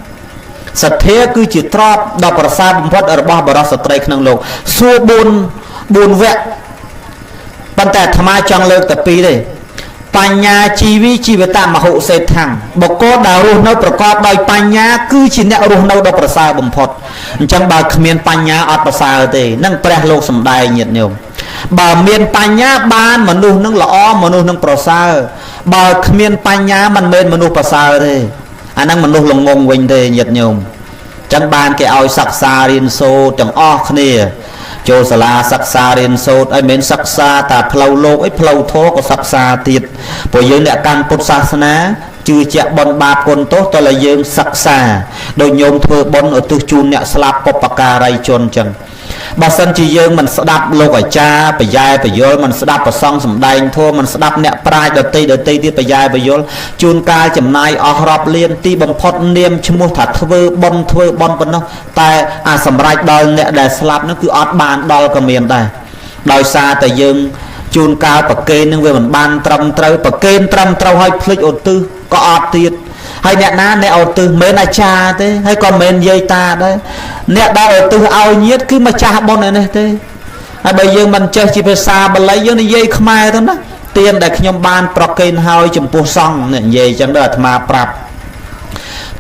សទ្ធាគឺជាទ្រព្យដ៏ប្រសើរបំផុតរបស់បរិសុទ្ធស្ត្រីក្នុងលោកសួរ4វគ្គប៉ុន្តែអាត្មាចង់លើកតែពីរទេបញ្ញាជីវីជីវតមហុសេដ្ឋាំងបុគ្គលដែលរស់នៅប្រកបដោយបញ្ញាគឺជាអ្នករស់នៅដ៏ប្រសើរបំផុតអញ្ចឹងបើគ្មានបញ្ញាអត់ប្រសើរទេនឹងព្រះលោកសម្ដែងញាតិញោមបើមានបញ្ញាបានមនុស្សនឹងល្អមនុស្សនឹងប្រសើរបើគ្មានបញ្ញាមិនមែនមនុស្សប្រសើរទេអាហ្នឹងមនុស្សល្ងងវិញទេញាតិញោមចឹងបានគេឲ្យសិក្សារៀនសូត្រទាំងអស់គ្នាចូលសាលាសិក្សារៀនសូត្រឲ្យមិនសិក្សាតែផ្លូវលោកអីផ្លូវធម៌ក៏សិក្សាទៀតព្រោះយើងអ្នកកាន់ពុទ្ធសាសនាជឿជាក់បុណ្យបាបគុណទោសតើឲ្យយើងសិក្សាដោយញោមធ្វើបុណ្យឧទ្ទិសជូនអ្នកស្លាប់បុព្វការីជនចឹងបើសិនជាយើងមិនស្ដាប់លោកអាចារ្យបយាយបយលមិនស្ដាប់ប្រសង់សម្ដែងធម៌មិនស្ដាប់អ្នកប្រាជ្ញដតីដតីទៀតបយាយបយលជួនកាលចំណាយអស់រាប់លានទីបំផុតនាមឈ្មោះថាធ្វើបុណ្យធ្វើបុណ្យប៉ុណ្ណោះតែអាសម្រេចដល់អ្នកដែលស្លាប់នោះគឺអត់បានដល់ក៏មានដែរដោយសារតែយើងជួនកាលប្រគេននឹងវាមិនបានត្រឹមត្រូវប្រគេនត្រឹមត្រូវឲ្យភ្លេចឧទ្ទិសក៏អត់ទៀតហើយអ្នកណាអ្នកឧទ្ទិសមិនអាចារ្យទេហើយក៏មិនយាយតាដែរអ្នកដែលឧទ្ទិសឲ្យញាតិគឺម្ចាស់បុណ្យឯនេះទេហើយបើយើងមិនចេះជាភាសាបាលីយើងនិយាយខ្មែរទៅណាទានដែលខ្ញុំបានប្រគេនហើយចំពោះសង្ឃនិយាយចឹងដល់អាត្មាប្រាប់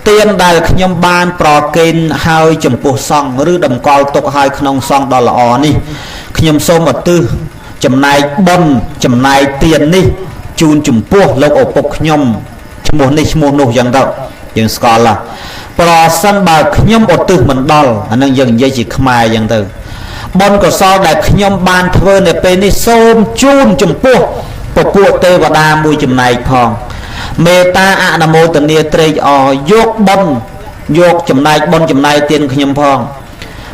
ទានដែលខ្ញុំបានប្រគេនហើយចំពោះសង្ឃឬតម្កល់ទុកហើយក្នុងសង្ឃដ៏ល្អនេះខ្ញុំសូមឧទ្ទិសចំណែកបុណ្យចំណែកទាននេះជូនចំពោះលោកឪពុកខ្ញុំឈ្មោះនេះឈ្មោះនោះចឹងទៅយើងស្គាល់ឡាប្រសិនបើខ្ញុំឧទ្ទិសមិនដល់អានឹងយើងនិយាយជាខ្មែរចឹងទៅបុណ្យកុសលដែលខ្ញុំបានធ្វើនៅពេលនេះសូមជូនចំពោះពពួកទេវតាមួយចំណែកផងមេត្តាអនុមោទនាត្រេកអរយកបុណ្យយកចំណែកបុណ្យចំណែកទានខ្ញុំផង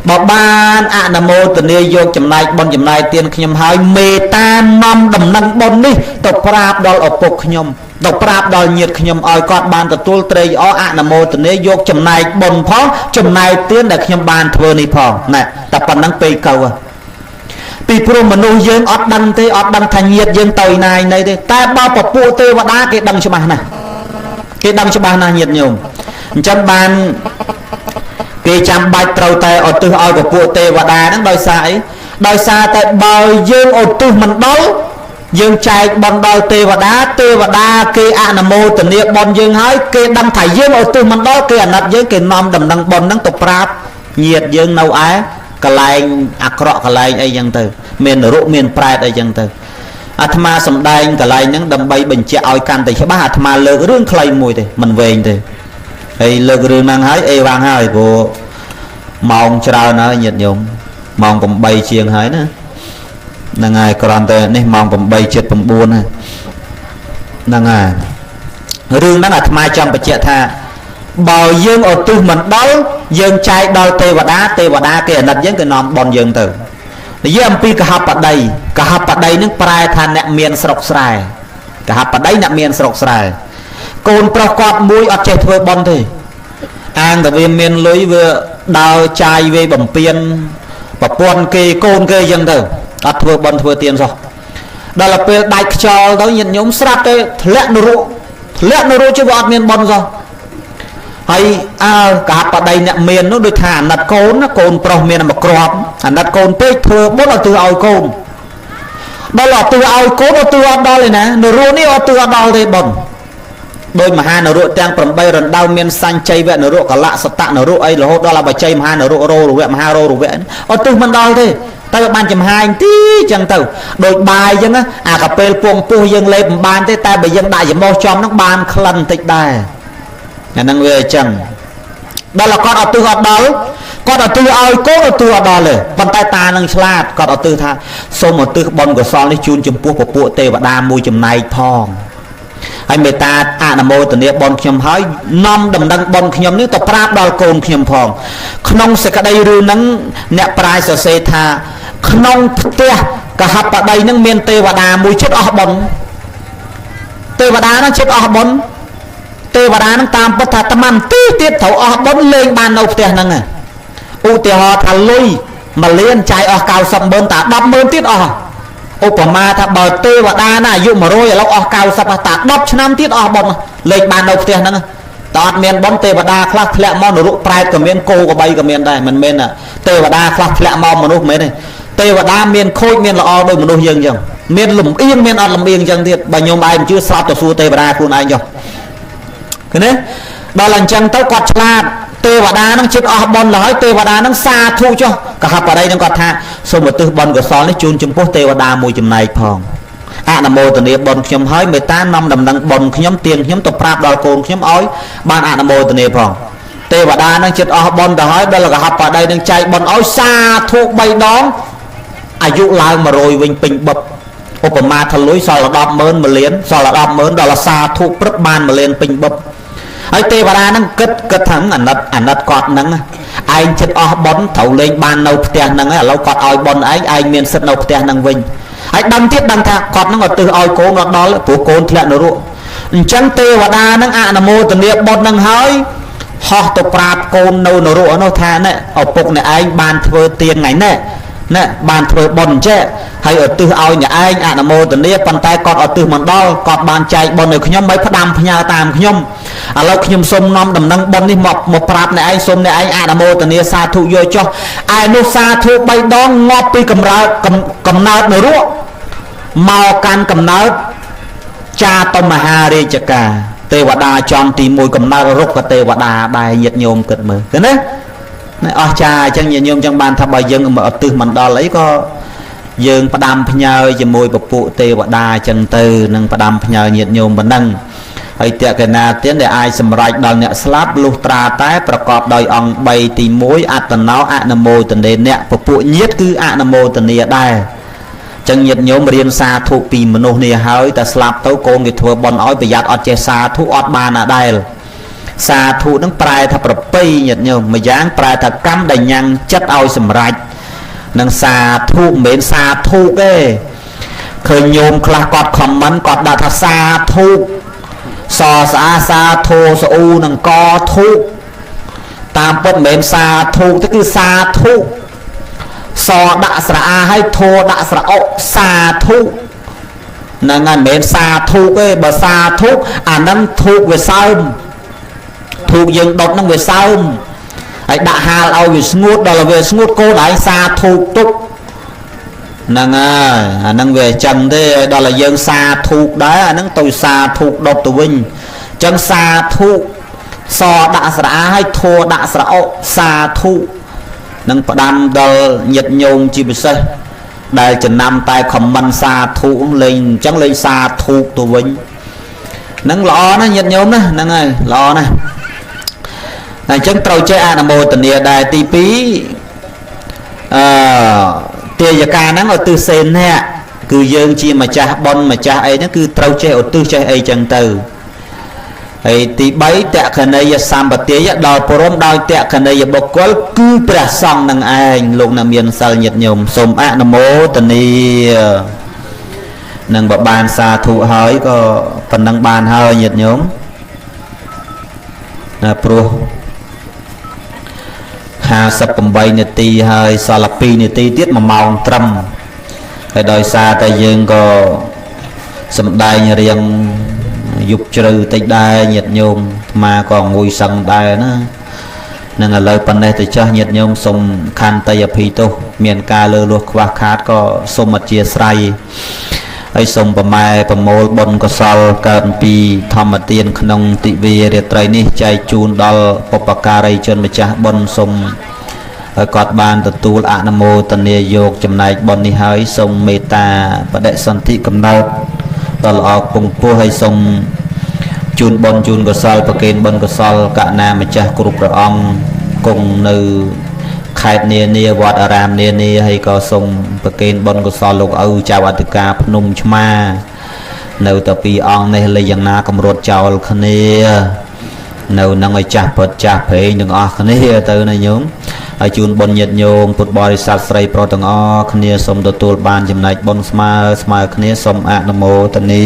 បើបានអនុមោទនាយកចំណែកបុណ្យចំណែកទានខ្ញុំហើយមេត្តានាំដំណឹងបុណ្យនេះទៅប្រាប់ដល់ឪពុកខ្ញុំទៅប្រាប់ដល់ញាតិខ្ញុំឲ្យគាត់បានទទួលត្រេកអរអនុមោទនាយកចំណែកបុណ្យផងចំណែកទានដែលខ្ញុំបានធ្វើនេះផងណែតែប៉ុណ្ណឹងពេកកៅពីព្រោះមនុស្សយើងអត់ដឹងទេអត់ដឹងថាញាតិយើងទៅណាយណីទេតែបើពពួកទេវតាគេដឹងច្បាស់ណាស់គេដឹងច្បាស់ណាស់ញាតិញោមអញ្ចឹងបានគេចាំបាច់ត្រូវតែឧទ្ទិសឲ្យពពួកទេវតាហ្នឹងដោយសារអីដោយសារតែបើយើងឧទ្ទិសមិនដល់យើងចែកបុណ្យដល់ទេវតាទេវតាគេអនុមោទនាបុណ្យយើងហើយគេដឹងថាយើងឧទ្ទិសមិនដល់គេអាណិតយើងគេនាំដំណឹងបុណ្យហ្នឹងទៅប្រាប់ញាតិយើងនៅឯកន្លែងអាក្រក់កន្លែងអីចឹងទៅមាននរកមានប្រែតអីចឹងទៅអាត្មាសំដែងកន្លែងហ្នឹងដើម្បីបញ្ជាក់ឲ្យកាន់តែច្បាស់អាត្មាលើករឿងខ្លីមួយទេមិនវែងទេហើយលើករឿងហ្នឹងហើយអេវ៉ាំងហើយព្រោះម៉ោងច្រើនហើយញាតិញោមម៉ោង8ជាងហើយណាហ្នឹងហើយគ្រាន់តែនេះម៉ោង8:79ហើយហ្នឹងហើយរឿងហ្នឹងអាត្មាចង់បញ្ជាក់ថាបើយើងឧទ្ទិសមិនដល់យើងចែកដល់ទេវតាទេវតាគេអាណិតយើងគេនាំបុណ្យយើងទៅនិយាយអំពីកហបតីកហបតីនឹងប្រែថាអ្នកមានស្រុកស្រែកហបតីអ្នកមានស្រុកស្រែកូនប្រុសគាត់មួយអត់ចេះធ្វើបុណ្យទេអាងតែវាមានលុយវាដើរចាយវាបំពេញប្រពន្ធគេកូនគេអញ្ចឹងទៅអត់ធ្វើបុណ្យធ្វើទានសោះដល់ពេលដាច់ខ្យល់ទៅញាតិញោមស្រាប់តែធ្លាក់នរកធ្លាក់នរកជិះវាអត់មានបុណ្យសោះហើយអើកហបតីអ្នកមាននោះដូចថាអាណិតកូនណាកូនប្រុសមានមួយគ្រាប់អាណិតកូនពេកធ្វើបុណ្យឲ្យទិសឲ្យកូនដល់អត់ទិសឲ្យកូនអត់ទិសអត់ដល់ទេណានរកនេះអត់ទិសអត់ដល់ទេបុណ្យដោយមហានរកទាំង8រណ្ដៅមានសញ្ជ័យវនរកកលសតនរកអីរហូតដល់អបជ័យមហានរករោរវៈមហារោរវៈអត់ទិសមិនដល់ទេតែបានចំហាយទីចឹងទៅដូចបាយចឹងណាអាកាពេលពងពោះយើងលេបមិនបានទេតែបើយើងដាក់ច្រមុះចំហ្នឹងបានក្លិនបន្តិចដែរអាហ្នឹងវាអញ្ចឹងដល់គាត់អត់ទិសអត់ដល់គាត់អត់ទិសឲ្យកូនអត់ទិសអត់ដល់ទេប៉ុន្តែតានឹងឆ្លាតគាត់អត់ទិសថាសូមឧទ្ទិសបុណ្យកុសលនេះជូនចំពោះពពួកទេវតាមួយចំណែកផងហើយមេត្តាអនុមោទនាបុណ្យខ្ញុំហើយនាំដំណឹងបុណ្យខ្ញុំនេះទៅប្រាប់ដល់កូនខ្ញុំផងក្នុងសេចក្តីរឿងហ្នឹងអ្នកប្រាជ្ញសរសេរថាក្នុងផ្ទះកហបតីហ្នឹងមានទេវតាមួយចិត្តអស់បុណ្យទេវតាហ្នឹងចិត្តអស់បុណ្យទេវតាហ្នឹងតាមពិតថាត្មាទីទៀតត្រូវអស់បុណ្យលេងបាននៅផ្ទះហ្នឹង ឧទាហរណ៍ថាលុយ1លានចាយអស់90ម៉ឺនតា10ម៉ឺនទៀតអស់ឧបមាថាបើទេវតាណាអាយុ100ឥឡូវអស់90តា10ឆ្នាំទៀតអស់បុណ្យលេខបាននៅផ្ទះហ្នឹងតើអត់មានបុណ្យទេវតាខ្លះធ្លាក់មកនរកប្រែតក៏មានគោក៏បីក៏មានដែរមិនមែនទេវតាខ្លះធ្លាក់មកមនុស្សមិនមែនទេទេវតាមានខូចមានល្អដូចមនុស្សយើងអញ្ចឹងមានលំអៀងមានអត់លំអៀងអញ្ចឹងទៀតបើញោមឯងមិនជឿស្លាប់ទៅសួរទេវតាខ្លួនឯងចុះឃើញទេដល់អញ្ចឹងទៅគាត់ឆ្លាតទេវតានឹងចិត្តអស់បុណ្យហើយទេវតានឹងសាធុចុះកហបរិយនឹងគាត់ថាសូមឧទ្ទិសបុណ្យកុសលនេះជូនចំពោះទេវតាមួយចំណែកផងអនុមោទនាបុណ្យខ្ញុំហើយមេត្តានាំដំណឹងបុណ្យខ្ញុំទានខ្ញុំទៅប្រាប់ដល់កូនខ្ញុំឲ្យបានអនុមោទនាផងទេវតានឹងចិត្តអស់បុណ្យទៅហើយដល់កហបរិយនឹងចែកបុណ្យឲ្យសាធុ3ដងអាយុឡើង100វិញពេញបឹបឧបមាថាលុយសល់100000 1លានសល់100000ដល់សាធុព្រឹបបាន1លានពេញបឹបហើយទេវតាហ្នឹងគិតថាអាណិតគាត់ហ្នឹងឯងចិត្តអស់បុណ្យត្រូវលេងបាននៅផ្ទះហ្នឹងហើយឥឡូវគាត់ឲ្យបុណ្យឯងមានសិទ្ធិនៅផ្ទះហ្នឹងវិញហើយដឹងទៀតដឹងថាគាត់ហ្នឹងអត់ទិសឲ្យកូនដល់ព្រោះកូនធ្លាក់នរកអញ្ចឹងទេវតាហ្នឹងអនុមោទនាបុណ្យហ្នឹងហើយហោះទៅប្រាប់កូននៅនរកនោះថាណែឪពុកអ្នកឯងបានធ្វើទានថ្ងៃនេះណែបានធ្វើបុណ្យចេះហើយឧទ្ទិសឲ្យអ្នកឯងអនុមោទនាប៉ុន្តែគាត់ឧទ្ទិសមិនដល់គាត់បានចែកបុណ្យឲ្យខ្ញុំមិនផ្ដាំផ្ញើតាមខ្ញុំឥឡូវខ្ញុំសូមនាំដំណឹងបុណ្យនេះមកប្រាប់អ្នកឯងសូមអ្នកឯងអនុមោទនាសាធុយកចុះឯនោះសាធុ3ដងងាប់ពីកំណើតនរកមកកាន់កំណើតចាតមហារាជការទេវតាចំទី1កំណើតរុក្ខទេវតាដែរញាតិញោមគិតមើលឃើញទេអស់ចាអញ្ចឹងញាតិញោមចង់បានថាបើយើងមកឧទ្ទិសមិនដល់អីក៏យើងផ្ដាំផ្ញើជាមួយពពួកទេវតាអញ្ចឹងទៅនឹងផ្ដាំផ្ញើញាតិញោមប៉ុណ្ណឹងហើយតេកណាទានដែលអាចសម្រេចដល់អ្នកស្លាប់លុះត្រាតែប្រកបដោយអង្គ3ទី1អត្តនោអនុមោទនេអ្នកពពួកញាតិគឺអនុមោទនាដែរចឹងញាតិញោមរៀនសាធុពីមនុស្សនេះហើយតែស្លាប់ទៅកូនគេធ្វើបុណ្យឲ្យប្រយ័ត្នអត់ចេះសាធុអត់បានអាដែលសាធុនឹងប្រែថាប្រពៃញាតិញោមម្យ៉ាងប្រែថាកម្មដែលញ៉ាំងចិត្តឲ្យសម្រេចនឹងសាធុមិនមែនសាធុទេឃើញញោមខ្លះគាត់ខមមិនគាត់ដាក់ថាសាធុសស្អាសាធោស្អ៊ូនឹងកធុតាមពិតមិនមែនសាធុទេគឺសាធុសដាក់ស្រអាហើយធោដាក់ស្រអុសាធុហ្នឹងហើយមិនមែនសាធុទេបើសាធុអាហ្នឹងធុវាសើមធូបយើងដុតហ្នឹងវាសើមហើយដាក់ហាលឲ្យវាស្ងួតដល់វាស្ងួតកូនឯងសាធូបទុកហ្នឹងហើយអាហ្នឹងវាអញ្ចឹងទេដល់តែយើងសាធូបដែរអាហ្នឹងទៅសាធូបដុតទៅវិញអញ្ចឹងសាធុសដាក់ស្រអាហើយធัวដាក់ស្រអុសាធុនឹងផ្ដាំដល់ញាតិញោមជាពិសេសដែលចំណាំតែខមមិនសាធុលេងអញ្ចឹងលេងសាធូបទៅវិញហ្នឹងល្អណាស់ញាតិញោមណាហ្នឹងហើយល្អណាស់តែអញ្ចឹងត្រូវចេះអនុមោទនាដែរទី2ទាយកាហ្នឹងឧទ្ទិសសេនៈគឺយើងជាម្ចាស់បុណ្យម្ចាស់អីហ្នឹងគឺត្រូវចេះឧទ្ទិសចេះអីចឹងទៅហើយទី3តក្ខណីយសម្បទាយដល់ព្រមដោយតក្ខណីយបុគ្គលគឺព្រះសង្ឃនឹងឯងលោកអ្នកមានសិលញាតិញោមសូមអនុមោទនានឹងបើបានសាធុហើយក៏ប៉ុណ្ណឹងបានហើយញាតិញោមណាព្រោះ58នាទីហើយសល់2នាទីទៀត1ម៉ោងត្រឹមហើយដោយសារតែយើងក៏សំដែងរៀងយប់ជ្រៅតិចដែរញាតិញោមអាត្មាក៏ងួយសឹងដែរណានឹងឥឡូវប៉ុណ្ណេះទៅចាស់ញាតិញោមសូមខន្តីអភ័យទោសមានការលើលួសខ្វះខាតក៏សូមអធ្យាស្រ័យហើយសូមប្រម៉ែប្រមូលបុណ្យកុសលកើតពីធម្មទានក្នុងទិវារាត្រីនេះចែកជូនដល់បុព្វការីជនម្ចាស់បុណ្យសូមឲ្យគាត់បានទទួលអនុមោទនាយកចំណែកបុណ្យនេះហើយសូមមេត្តាបដិសន្ធិកំណើតដល់ល្អពងពោះហើយសូមជូនបុណ្យជូនកុសលប្រគេនបុណ្យកុសលកណាម្ចាស់គ្រប់ព្រះអង្គគង់នៅខេត្តនានាវត្តអារាមនានាហើយក៏សូមប្រគេនបុណ្យកុសលលោកឪចៅអធិការភ្នំឆ្មានៅតែពីរអង្គនេះលេយ៉ាងណាកម្រត់ចោលគ្នានៅនឹងឲ្យចាស់ពុតចាស់ព្រេងទាំងអស់គ្នាទៅណាញោមហើយជូនបុណ្យញាតិញោមពុទ្ធបរិស័ទស្រីប្រុសទាំងអស់គ្នាសូមទទួលបានចំណែកបុណ្យស្មើគ្នាសូមអនុមោទនា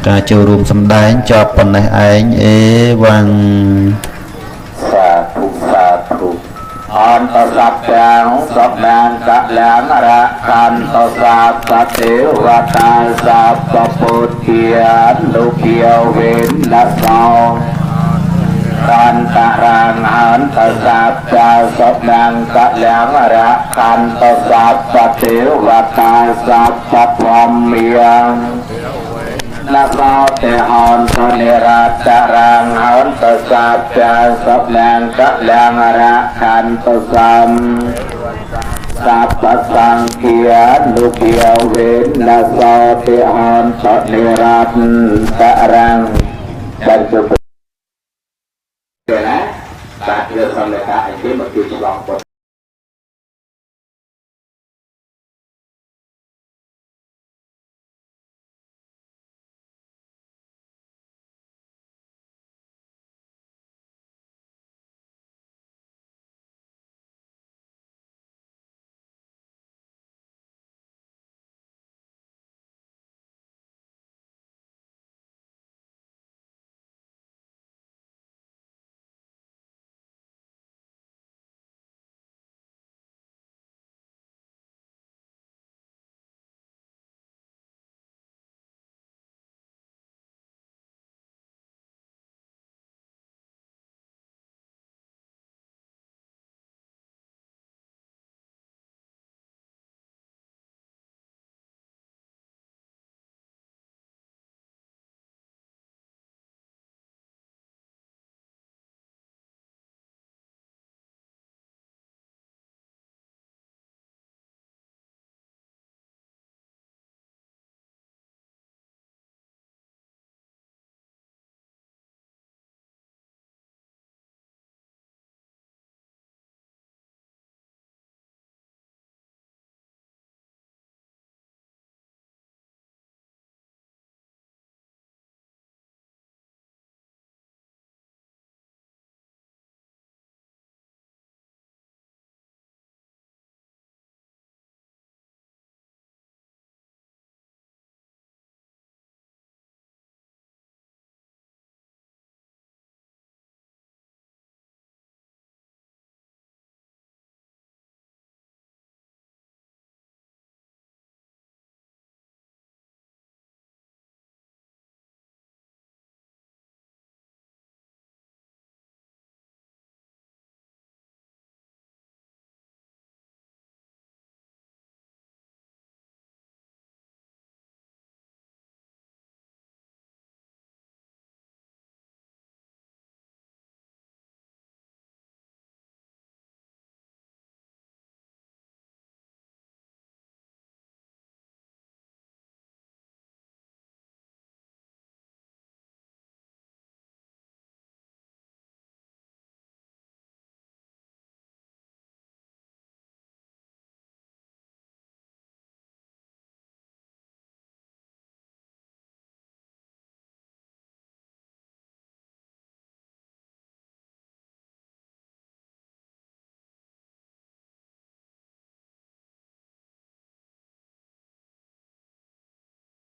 ការចូលរួមសម្ដែងចប់ប៉ុណ្ណេះឯងអេវ៉ាំងសាធុសាធុ អន្តសត្យាងសនាងកលាងរខន្តសាសទេវតាសាពពុទ្ធានុភាវេនសោកន្តរាងអន្តសាចាសនាងកលាងរខន្តសាសទេវតាសាពភមិយនសោទេអន្តនិរតរាងអន្តសាចាសនាងកលាងរខន្តសំសាពសង្ឃានុភាវេនសោទេអន្តនិរតរាង